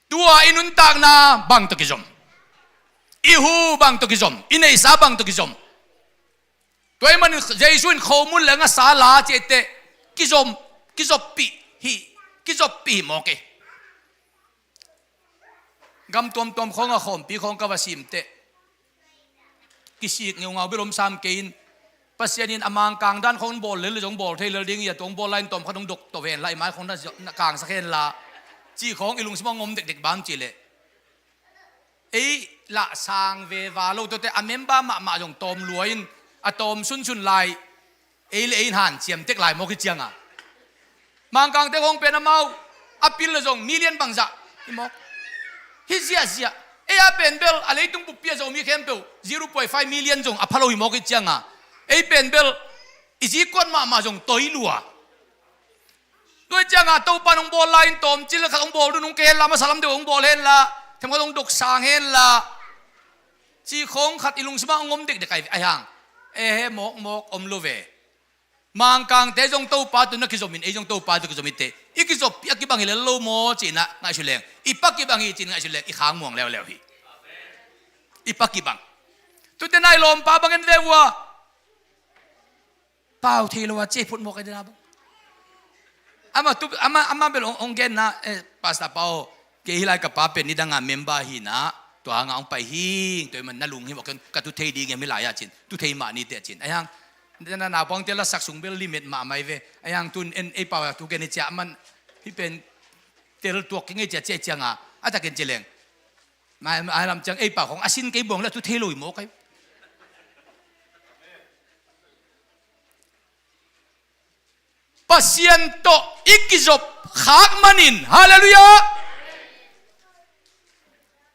Tua i nuntakna bang tawh kizom? I hu bang tawh kizom? I neihsa bang tawh kizom? Tua ahih manin Jesu in khomun le ngasa la ciaiteh kizom, kizoppih hi, kizoppih hi mawk hi. Gam tuamtuam khawngah khawmpi khawng ka va simteh kisik ngeungau bel om sam kei in, Pasian in a Mangkang dan khawng bawl lel le zong bawl thei lel ding hi a, tua hong bawl lai-in tawm khat hong dok to hen la, i mai khawng na, na kangsak hen la, cih khawng i lungsim hong om dekdek bang cih leh, ei lah sang veva lo, tuate a member mahmah zong tawm lua in, a tawm sunsun lai, ei le ei in hanciam tek lai mawk hi cianga, Mangkangte khawng pen amau a pil le zong million bangzah hi mawk. Hi ziahziah. Ei a pen bel a leitung buppi a Zomi khempeuh zero point five million zong a pha lo hi mawk hi cianga, ei pen bel i zikuan mahmah zong toi lua. Tua hi cianga Topa in hong bawl lai-in tawm cil khat hong bawl dun hong kei hen la, masa lam deuh hong bawl hen la, themkhat hong dok sang hen la, cih khawng khat i lungsimah hong om dekdek ahi, ahi hang. Ehe, mawkmawk om lo ve. Mangkangte zong Topa tawh na kizom in, ei zong Topa tawh kizom hi teh, i kizoppih a kibang hi lel lo maw cih na ngaihsut leng, i pa kibang hi cih na ngaihsut leng, i khang muang leuleu hi. I pa kibang. Tute nai lawmpa bangin ve vua. Pau thei lo a ciah phut mawk a dena bang. Ama tu, ama, ama bel ong, ong genna, eh, Pastor Pau, kei hi lai ka pa pen nidanga member hi na, tua hanga ong pai hi, tua man na lunghimawh kei un, ka tu thei ding hiam hi lai a cin, tu thei mah ni teh cin. Ahi hang, na, na, naupangte lasak sung bel limit mahmah hi ve. Ahi hang tun en ei pau a tu gen hi ciah man, hi pen tel tuak kei ngei ciah ciah cianga, a takin ci leng. Mai, mai lam ciang ei pau khong a sin kei buang le tu thei lo hi mawk ai. Pasian tawh i kizop khak manin, halleluiah.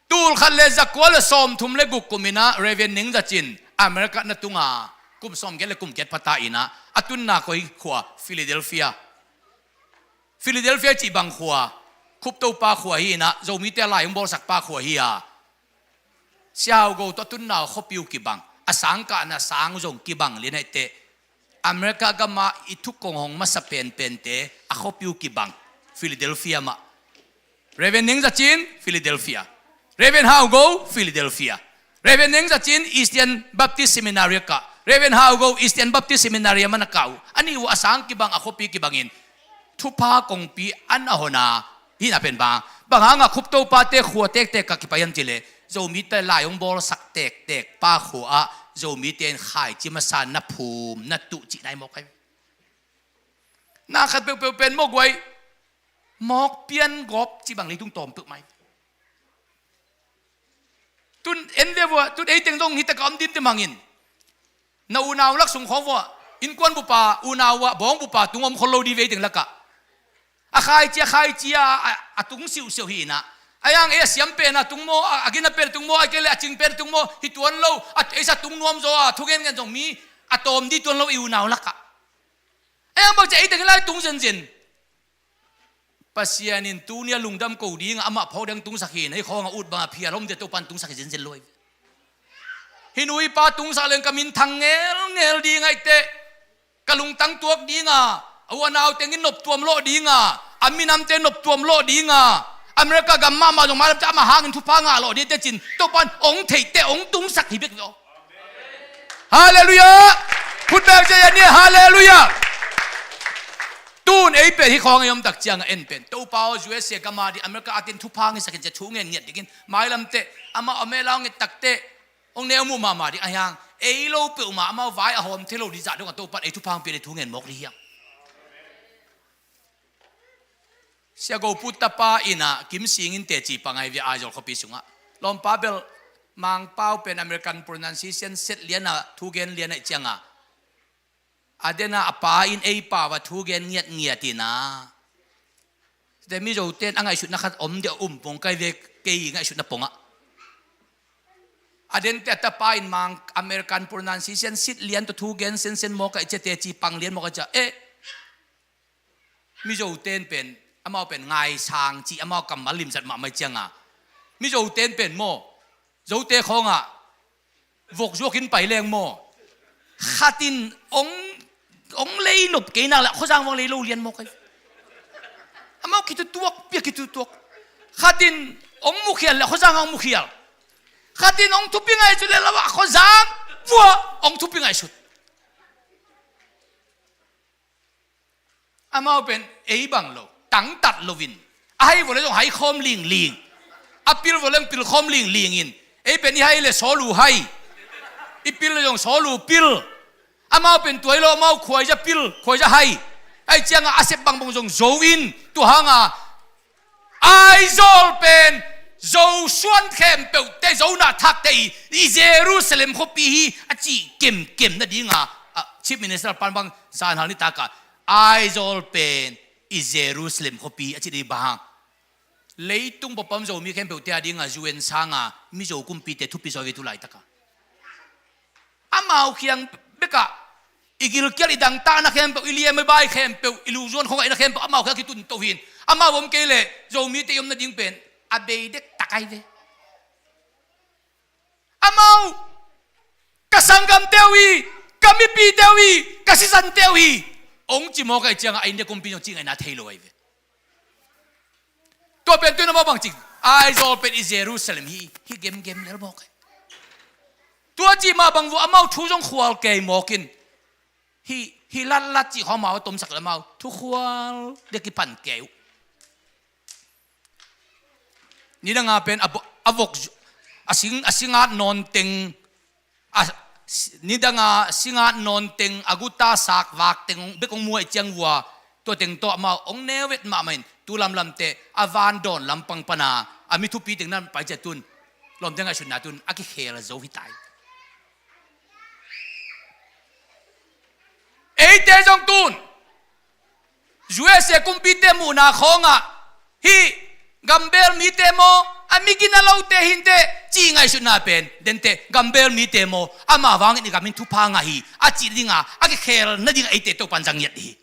Tul khat le za kua le sawmthum le guk kum inah Reverend Neng Za Cin America na tunga kum sawmgiat le kum giat phata inah a tunna koi khua Philadelphia. Philadelphia cih bang khua Khup Topa khua hi inah Zomite a lai hong bawlsak pa khua hi a. Sia Hau Go tawh a tunna uh khuapi uh kibang, a sangkahna sang zong kibang lian aih teh. America gamah i thukong hong masa penpente a khuapi uh kibang, Philadelphia mah. Reverend Neng Za Cin, Philadelphia. Reverend Hau Go, Philadelphia. Reverend Neng Za Cin, Eastern Baptist Seminary a kah. Reverend Hau Go, Eastern Baptist Seminary a man a kah uh. A nih uh a sang kibang, a khuapi kibangin thupha kongpi an a hona. Hih na pen bang, bang hanga Khup Topate khua tektek ka kipai hiam cih leh, Zomite lai hong bawlsak tektek pa khua ah Zomite in khaici masa na phum na tuh cih nai mawk ai. Na khat peuhpeuh pen mawk guai, mawk pian gawp cih bang leitung tawm peuh mai. Tun en ve vua, tun ei teng zong hi taka om dim te mangin. Na unau lak sung khawng vua, innkuan bupa, unau ah bawng bupa tung om khol lo di ve ei teng lakah. A khaici a, khaici a, a, a tung siuhsiuh hi inah. A yang ei a siam pen a tung maw, a, a gina pen a tung maw, a kei le a cing pen a tung maw, hi tuan lo, a, ei sa tung nuam zaw a, thugen ngen zong mi a tawm di tuan lo i unau lakah. A yang bang ci ei teng hi lai tung zenzen. Pasian in tuni a lungdam ko dingah amah phawk ding tungsak hi na, hih khawngah ut bangah phial om ding Topan tungsak hi zenzen lo hi. Hih nuipa tungsak leng ka minthang ngelngel ding aih teh, ka lungtang tuak dinga, a u a nau tengin noptuam lawh dinga, a minamte noptuam lawh dinga, America gam mahmah zong mailam teh amah hangin thupha ngah lawh ding teh cin Topan ong theih teh ong tungsak hi bek ve aw. Halleluiah. Khut beng cia ni, halleluiah. Tun ei pen hih khawng ei om tak ciangah en pen Topa aw, U S A gam a ding, America a ding thupha ngetsak in ci-a thu ngen ngiat dingin mailam teh amah om ei lau nget tak teh hong neu muh mahmah ding a hiang. Ei lo peuhmah amau vai a hawm thei lo ding zah dongah Topa in ei thupha hong pia ding thu ngen mawk ding hiang. Sia Go Pu tapa in ah Kim Sing in teci pang ahi ve Aizawl khuapi sungah. Lawmpa bel Mangpau pen American pronunciation set lian ah thu gen lian ahih ciangah a den ah a pa in ei pau ah thu gen ngiatngiat in ah. Te Mizo ten a ngaihsutna khat om deuh um pong kai ve, kei ngaihsutna pongah. A den teh a tapa in Mang American pronunciation set lian tawh thu gen sensen mawk ahih ciah teci pang lian mawk ahih ciah eh Mizo ten pen amau pen ngaisang cih amau kammal limzat mahmah ahih ciangah Mizo ten pen maw Zote khawngah vok zuakin pai leng maw khat in ong ong lei nop kei nak leh khuazang vang lei lo lian mawk ahi. Amau kitutuak pia kitutuak. Khat in ong mukhial leh khuazang ong mukhial. Khat in ong thupi ngaihsut leh lo ah khuazang vua ong thupi ngaihsut. Amau pen ei bang lo tangtat loin a hai vua le zong hai khawm lingling. A pil vua le zong pil khawm lingling in ei pen i hai le sawl uh hai. I pil le zong sawl uh pil. Amau pen tuai lo amau khuaiza pil khuaiza hai. Ahih ciangah a sep bangbang zong zo in tua hangah Aizawl pen Zo suan khempeuh te Zo na thak te i Jerusalem khuapi hi a cih kemkem nadinga Chief Minister pan bang zanhal nitakah Aizawl pen i Jerusalem khuapi a cih ding bang hang. Leitung papam Zomi khempeuh te a dinga U N sanga Mizo kumpite thupi zaw ve tu laitakah. Amau khiang bekah i gilkial i dangtakna khempeuh i liam i bai khempeuh i luzuan khuangaihna khempeuh amau khiang kitun toh hin amau om kei leh Zomite i om nading pen a bei dektak ahi ve. Amau ka sanggamte uh hi, ka mipite uh hi, ka sisante uh hi ong ci mawk ahih ciangah a India kumpi zong cih ngaihna thei lo ahi ve. Tua pen tuin amau bangcik Aizawl pen i Jerusalem hi, hi gemgem lel mawk hi. Tua cih mah bang vua amau thu zong khual kei mawk in hi, hi latlat cih khawng amau a tomsak leh amau thu khual dek i pan kei uh. Nidanga pen a vok a singat nawn teng a nidanga singat nawn teng a guta sak vak teng bek hong muaih ciang vua tua teng tawh amau hong neu vet mahmah in tu lamlamte a van dawn lampang pana a mi thupi teng nan pai ciah tun lawmte ngaihsutna tun a kikhel zo hi tai. Eite zong tun U S A kumpite muhna khawngah hih gambel mite maw a migina lote hinteh cih ngaihsutna pen denteh gambel mite maw amah vangin i gam in thupha ngah hi a cih dinga a kikhel nading eite Topan zang ngiat hi.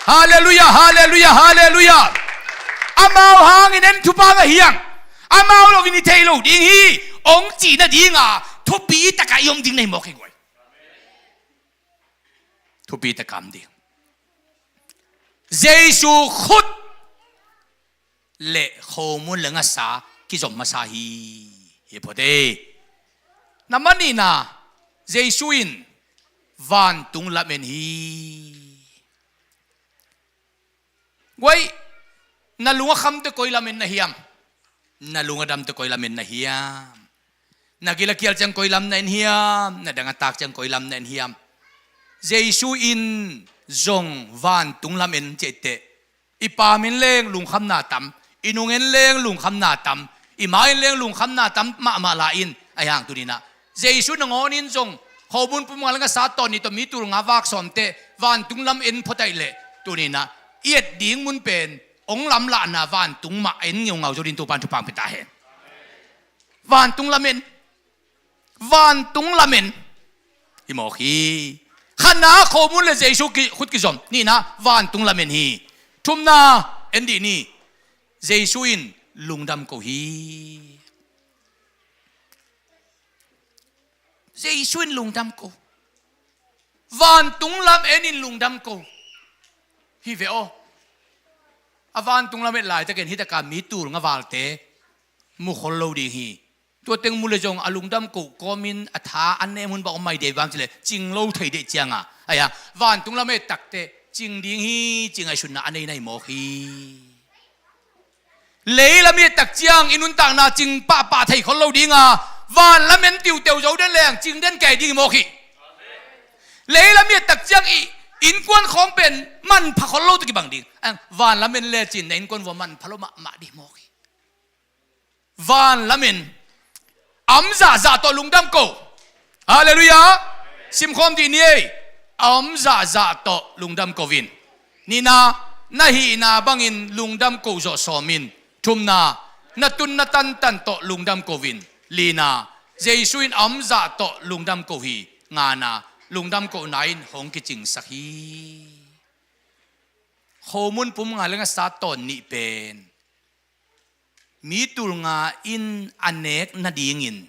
Halleluiah, halleluiah, halleluiah. Amau hangin en thupha ngah hiang amau loin i thei lo ding hi ong cih nadinga thupi takah i om ding na hi mawk hi guai. Thupi takah om ding. Jesu khut le khomun le ngasa kizom masa hi. Hi phote. Na manihna Jesu in vantung lamen hi. Guai, na lung a khamte koi lamen na hiam? Na lung a damte koi lamen na hiam? Na gil a kial ciang koi lam na en hiam? Na dang a tak ciang koi lam na en hiam? Jesu in zong vantung lamen ciahteh i pam in leng lungkhamna tam, i nung en leng lungkhamna tam, i ma in leng lungkhamna tam mahmah lai in a hiang tuninah Jesu nangawnin zong khomun pum nga le ngasa tawh ni tawh mi tul nga vak sawmte vantung lam en phot ahih leh tuninah i et ding mun pen ong lamlahna vantung mah en ngeungau zo din Topan thupha pia ta hen. Vantung lamen. Vantung lamen. Hi mawk hi. Khatna khomun le Jesu khut kizom. Nihna vantung lamen hi. Thumna en dih ni. Jesu in lungdam ko hi. Jesu in lungdam ko. Vantung lam en in lungdam ko. Hi ve aw. A vantung lam et laitakin hitaka mi tul nga valte mukhol lo ding hi. Tua teng mu le zong a lungdam ko kawmin a tha a nem hun bang om mai dei vang cileh cing lo thei deh cianga aia vantung lam et takte cing ding hi, ci ngaihsutna a nei na hi mawk hi. Leilam i et tak ciang i nuntakna cing pahpah thei khol lo ding a, van lamen tiuteu zo den leng cing den kei ding hi mawk hi. Leilam i et tak ciang i innkuan khawng pen manpha khol lo tawh kibang ding. Van lamen lecin na innkuan vua manpha lo mahmah ding hi mawk hi. Van lamen a om zahzah tawh lungdam ko. Halleluiah. Simkhawm dih ni ei. A om zahzah tawh lungdam ko in. Nihna, na hihna bangin lungdam ko zawh sawm in. Thumna, na tunna tantan tawh lungdam ko in. Lina, Jesu in a om zah tawh lungdam ko hi. Ngana, lungdam kohna in hong kicingsak hi. Khomun pum nga le nga sa tawn nih pen mi tul nga in a nek nadingin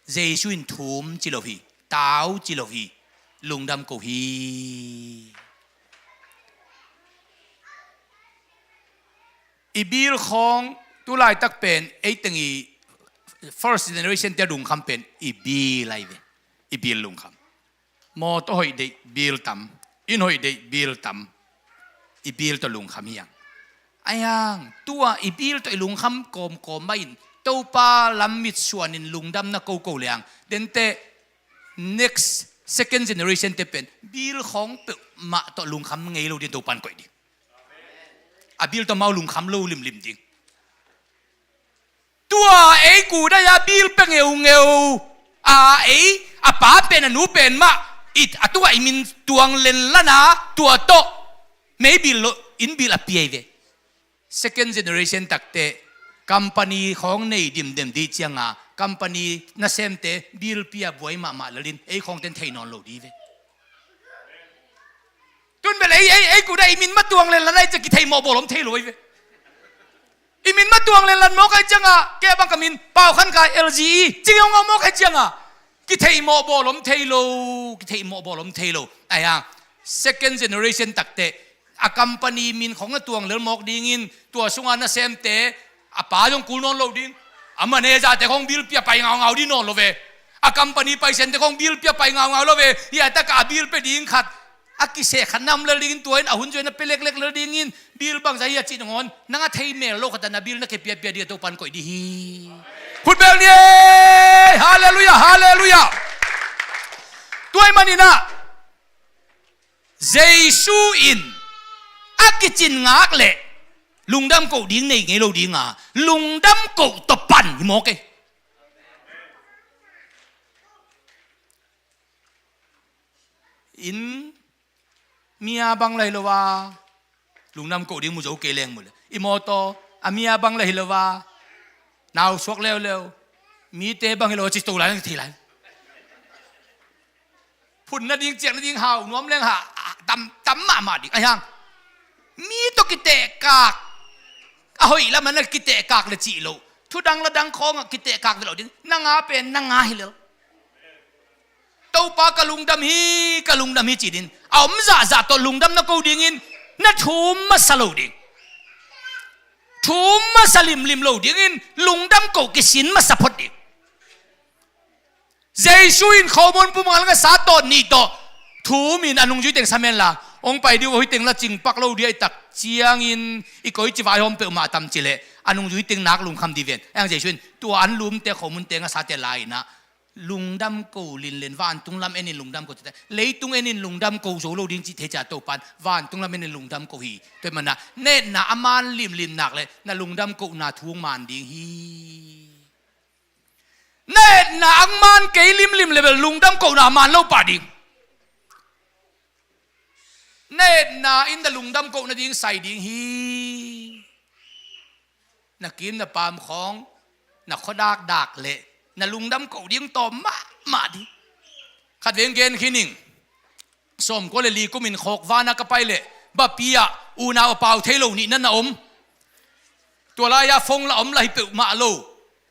Jesu in thum ci lo hi, tau ci lo hi, lungdam ko hi. I bil khawng tu laitak pen ei teng i first generation te lungkham pen i bil ahi ve. I bil lungkham. Mawtaw hoih deih bil tam, inn hoih deih bil tam, i bil tawh lungkham hi hang. Ahi hang tua i bil tawh i lungkham kawmkawm mah in Topa lam mitsuanin lungdamna koko le hang, dente next second generation te pen bil khawng peuhmah tawh lungkham ngei lo ding Topa in koih ding. A bil tawh amau lungkham lo limlim ding. Tua ei kudai a bil pia ngeungeu a, ei a pa pen a nu pen mah it a tua i min tuang lenlan a, tua tawh mei bil lo, inn bil a pia hi ve. Second generation takte company khawng nei dimdem dih cianga company nasemte bil pia buai mahmah lelin ei khawngten thei nawn lo dih ve. Tun bel ei, ei, ei kudai i min mah tuang lenlan a i ciang kithei mawh bawl om thei lo hi ve. I min mah tuang lenlan mawk a i cianga kei bang ka min Pau Khan Kai L G E cing hong a mawk a i cianga kithei mawh bawl om thei lo, kithei mawh bawl om thei lo. Ahi hang second generation takte a company min khawng na tuang lel mawk dingin tua sunga nasemte a pa zong kul nawn lo ding. A manager te khawng bil pia pai ngaungau dih nawn lo ve. A company paisente khawng bil pia pai ngaungau lo ve. Hia taka a bil pia ding khat a kiseh khat na om lel dingin tua in a hun zuai na pia leklek lel dingin bil bangza hi a cih nangawn nang a thei mel lo khat a na bil na khe piapia dih a Topa in koih dih hi. Khut beng ni ei. Halleluiah, halleluiah. Tua ahih manin ah Jesu in a kicin ngak leh lungdam koh ding nei ngei lo dinga lungdam koh tawh pan hi mawk e. Inn mi a bang la hi lo a lungdam koh ding mu zo kei leng mu le i mawtaw a mi a bang la hi lo a nau suak leuleu mite bang hi lo a ci to lai na thei lai. Phun nading ciak nading hau nuam leng ha tam, tam mahmah ding ahi hang mi tawh kitehkak a hoih lamah na kitehkak le cih lo. Thudang ladang khawngah kitehkak ve lo ding. Nanga pen nanga hi lel. Topa ka lungdam hi, ka lungdam hi ci din a om zahzah tawh lungdam na ko dingin na thum masa lo ding. Thum masa limlim lo dingin lungdam ko kisin masa phot ding. Jesu in khomun pum nga le nga sa tawn nih tawh thum in a nungzui teng sa men la hong pai dih uh a hih teng la cingpak lo dih a i tak ciangin i koici vaihawm peuhmah tam cileh a nungzui teng nak lungkham dih ven. Ahi hang Jesu in tua an lumte khomunte nga sate lai inah lungdam ko linlen vantung lam enin lungdam ko tete leitung enin lungdam ko zo lo ding cih thei cia Topan vantung lam enin lungdam ko hi. Tua hi manah na etna a man limlim nak le na lungdam kohna thu hong man ding hi. Na etna ang man kei limlim le bel lungdam kohna man lo pah ding. Na etna in na lungdam koh nading sai ding hi. Na kim na pam khawng na khuadakdak le na lungdam koh ding tawm mahmah ding. Khat veng gen khin ing. Sawmkua le li kumin khawk vana ka pai leh bapi ah unau a pau thei lo nih na na om. Tua lai-ah phone la om la hi peuhmah lo.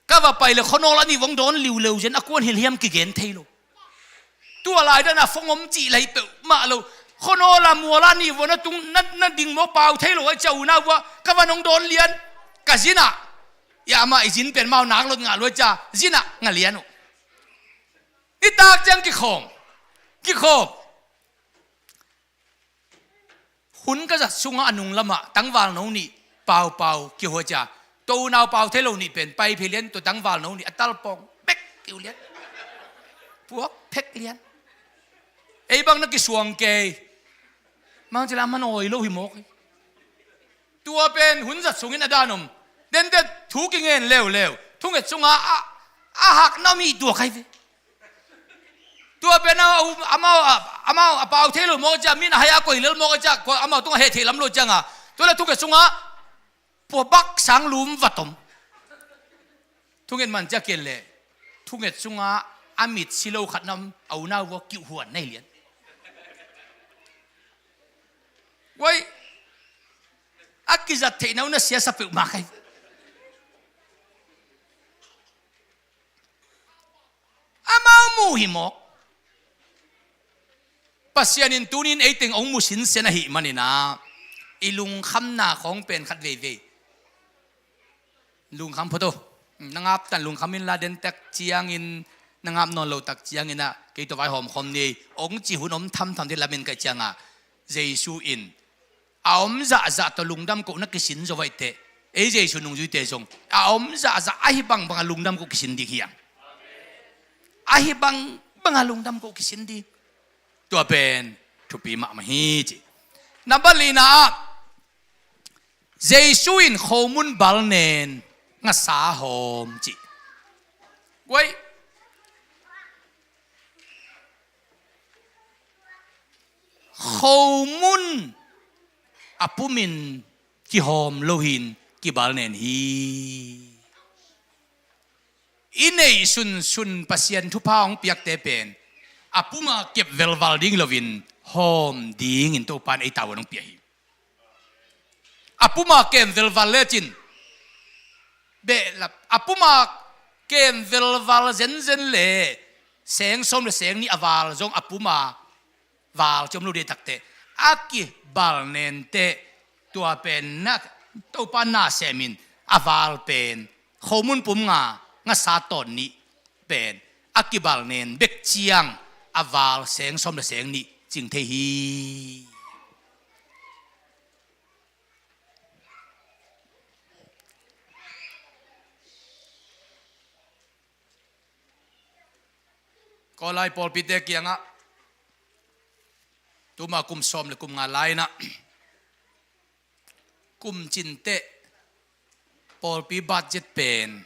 Ka va pai le khuanawl a nih vong dawn liuleu zen a kuan hilhiam kigen thei lo. Tua lai dana phone om cih la hi peuhmah lo. Khuanawl a mual a nih vong na tung na, na ding maw pau thei lo a cia unau vua ka va nong dawn lian. Ka zinah i amah i zin pen mau nak lo ngah lo a cia zinah nga lian uh. Nitak ciang kikhawm kikhawm. Un ka zat sungah a nung lamah tangval no nih, Pau Pau kihuai cia, to unau Pau thei lo nih pen pai phei lian, tua tangval no nih a talpawng bek kiu lian. Puak phek lian. Ei bang na kisuang kei. Mang cila man awi lo hi mawk hi. Tua pen hun zat sungin a dan om. Dente thu kingen leuleu, thunget sungah a, a hak na mi tua kai ve. Tua pen a, amau a, amau a pau thei lo mawk cia, min a hai a koi lel mawk cia, amau tungah heh thei lam lo cianga, tua le thunget sungah pua bak sang lum vat om. Thunget man cia ken le, thunget sungah a mit si lo khat nam a unau vua kiuh huan nei lian. Wai, a kizat theihna uh na siasa peuhmah kai. Amau mu hi mawk. Pasian in tunin eiteng ong mu sinsen ahih maninah, i lungkhamna khawng pen khat veivei lungkham phot o. Na ngap tan lungkham inla, den tak ciangin na ngap nawn lo tak cianginah kei tawh vaihawm khawm ni, ong ci hun om thamtham dih lamin kaih cianga, Jesu in a om zahzah tawh lungdam koh na kisin zo vaih teh, ei Jesu nungzuite zong a om zahzah ahi bangbanga lungdam koh kisin ding hiam? Ahi bangbanga lungdam koh kisin ding. Tua pen thupi mahmah hi ci. Nambat lina ah, Jesu in khomun balnen ngasa hawm ci. Guai, khomun a pumin kihawm lo hin kibalnen hi. I neih sunsun Pasian thupha hong piakte pen a puma kep velval ding loin hawm dingin Topan ei tavuan hong pia hi. A puma kem velval lecin behlap, a puma kem velval zenzen le seng sawm le seng nih a val zong a puma val ci om lo dih takteh, a kibalnenteh tua pen na Topa na semin a val pen khomun pum nga ngasa tawn nih pen a kibalnen bek ciang a val seng sawm le seng nih cing thei hi. Kawlai pawlpite kiangah tuma kum sawm le kum nga lai-inah kum cinteh pawlpi budget pen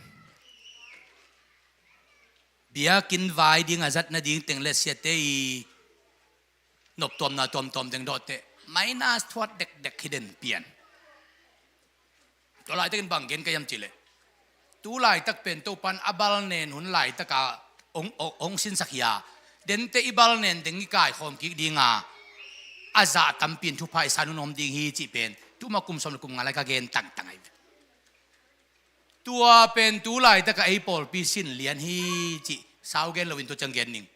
biakinn vai ding a zat nading teng le siate i noptuamna tuamtuam teng dawhteh minus thuat dekdek hi den pian. Tua laitakin bang gen ka hiam cihleh, tu laitak pen Topan a balnen hun laitaka hong, hong, hong sinsak hi a, dente i balnen teng i kaikhawm kik dinga a zah tampi in thupha i san hun om ding hi cih pen tuma kum sawm le kum nga lai ka gen tangtang ahi. Tua pen tu laitaka ei pawlpi sin lian hi cih sau gen loin tua ciang gen ning.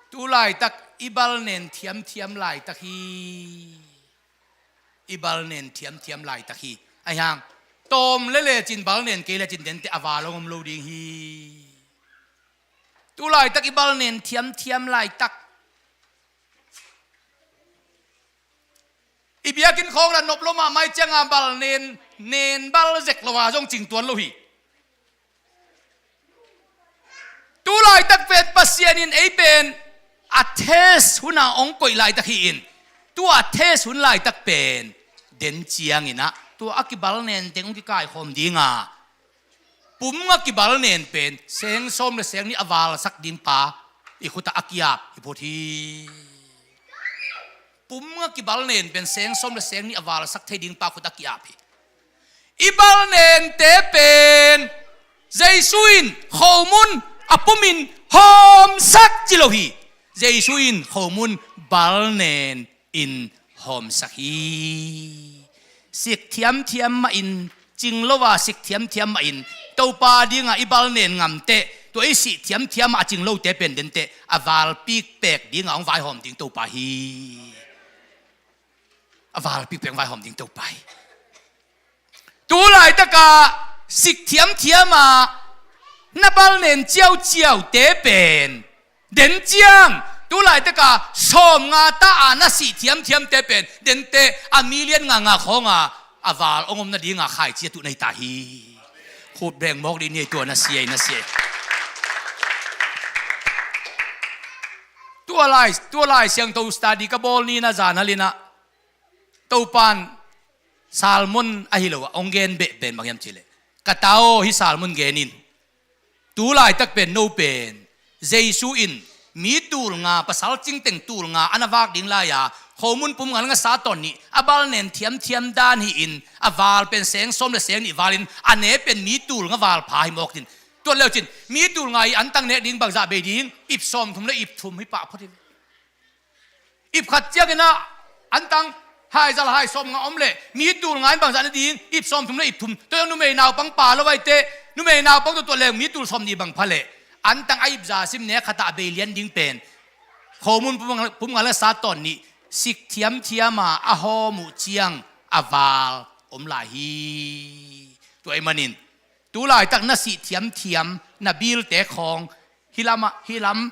Tu laitak i balnen thiamthiam laitak hi. I balnen thiamthiam laitak hi. Ahi hang tawm le lecin balnen kei lecin dente a val hong om lo ding hi. Tu laitak i balnen thiamthiam laitak. I biakinn khawng la nop lo mahmah i cianga balnen, nen bal zek lo a zong cingtuan lo hi. Tu laitak pen Pasian in ei pen a test huna hong koih laitak hi-in, tua test hun laitak pen den cianginah tua a kibalnen teng hong kikaikhawm dinga pum nga kibalnen pen seng sawm le seng nih a valsak ding pa i khutah a kiap hi phot hi. Pum nga kibalnen pen seng sawm le seng nih a valsak thei ding pa khutah a kiap hi. I balnente pen Jesu in khomun a pumin hawmsak ci lo hi. Jesu in khomun balnen in hawmsak hi. Sik thiamthiam mahin, cing lo a sik thiamthiam mahin Topa dinga i balnen ngamteh tua i sih thiamthiam a cing lote pen denteh a valpik pek dinga hong vaihawm ding Topa hi. A valpik pek hong vaihawm ding Topa hi. Tu laitaka sik thiamthiama na balnen ciauciaute pen den ciang Tu laitaka sawmnga ta a na sih thiamthiamte pen dente a million nganga khawnga a val hong om nadinga khaici a tuh na hi ta hi. Khut beng mawk dih ni, tua na sia, na sia. Tua lai, tua lai siangtho study ka bawl ni na zan a lina Topan salmon ahi lo a hong gen beh pen bang hiam cih leh, ka ta aw, hih salmon gen in. Tu laitak pen no pen Jesu in mi tulnga, pasal cingteng tulnga a na vak ding lai-a, khomun pum nga le ngasa tawn nih a bal nen thiamthiam dan hi-in, a val pen seng sawm le seng nih valin a ne pen mi tulnga valpha hi mawk ding. Tua leucin mi tulnga i antang nek ding bangzah bei ding? Ip sawmthum le ip thum hi pah phot hi. Ip khat ciangin ah antang haizal hai sawmnga om leh mi tulnga in bangzah na ding? Ip sawmthum le ip thum. Tua zong numei naupang pa lo aite, numei naupang tuatuat leng mi tul sawmnih bang pha leh, antang a ipza sim nek khatah a bei lian ding pen khomun pum nga le ngasa tawn nih sik thiamthiama a hawm uh ciang a val om lai hi. Tua ahih manin tu laitak na sih thiamthiam na bilte khawng hih lamah, hih lam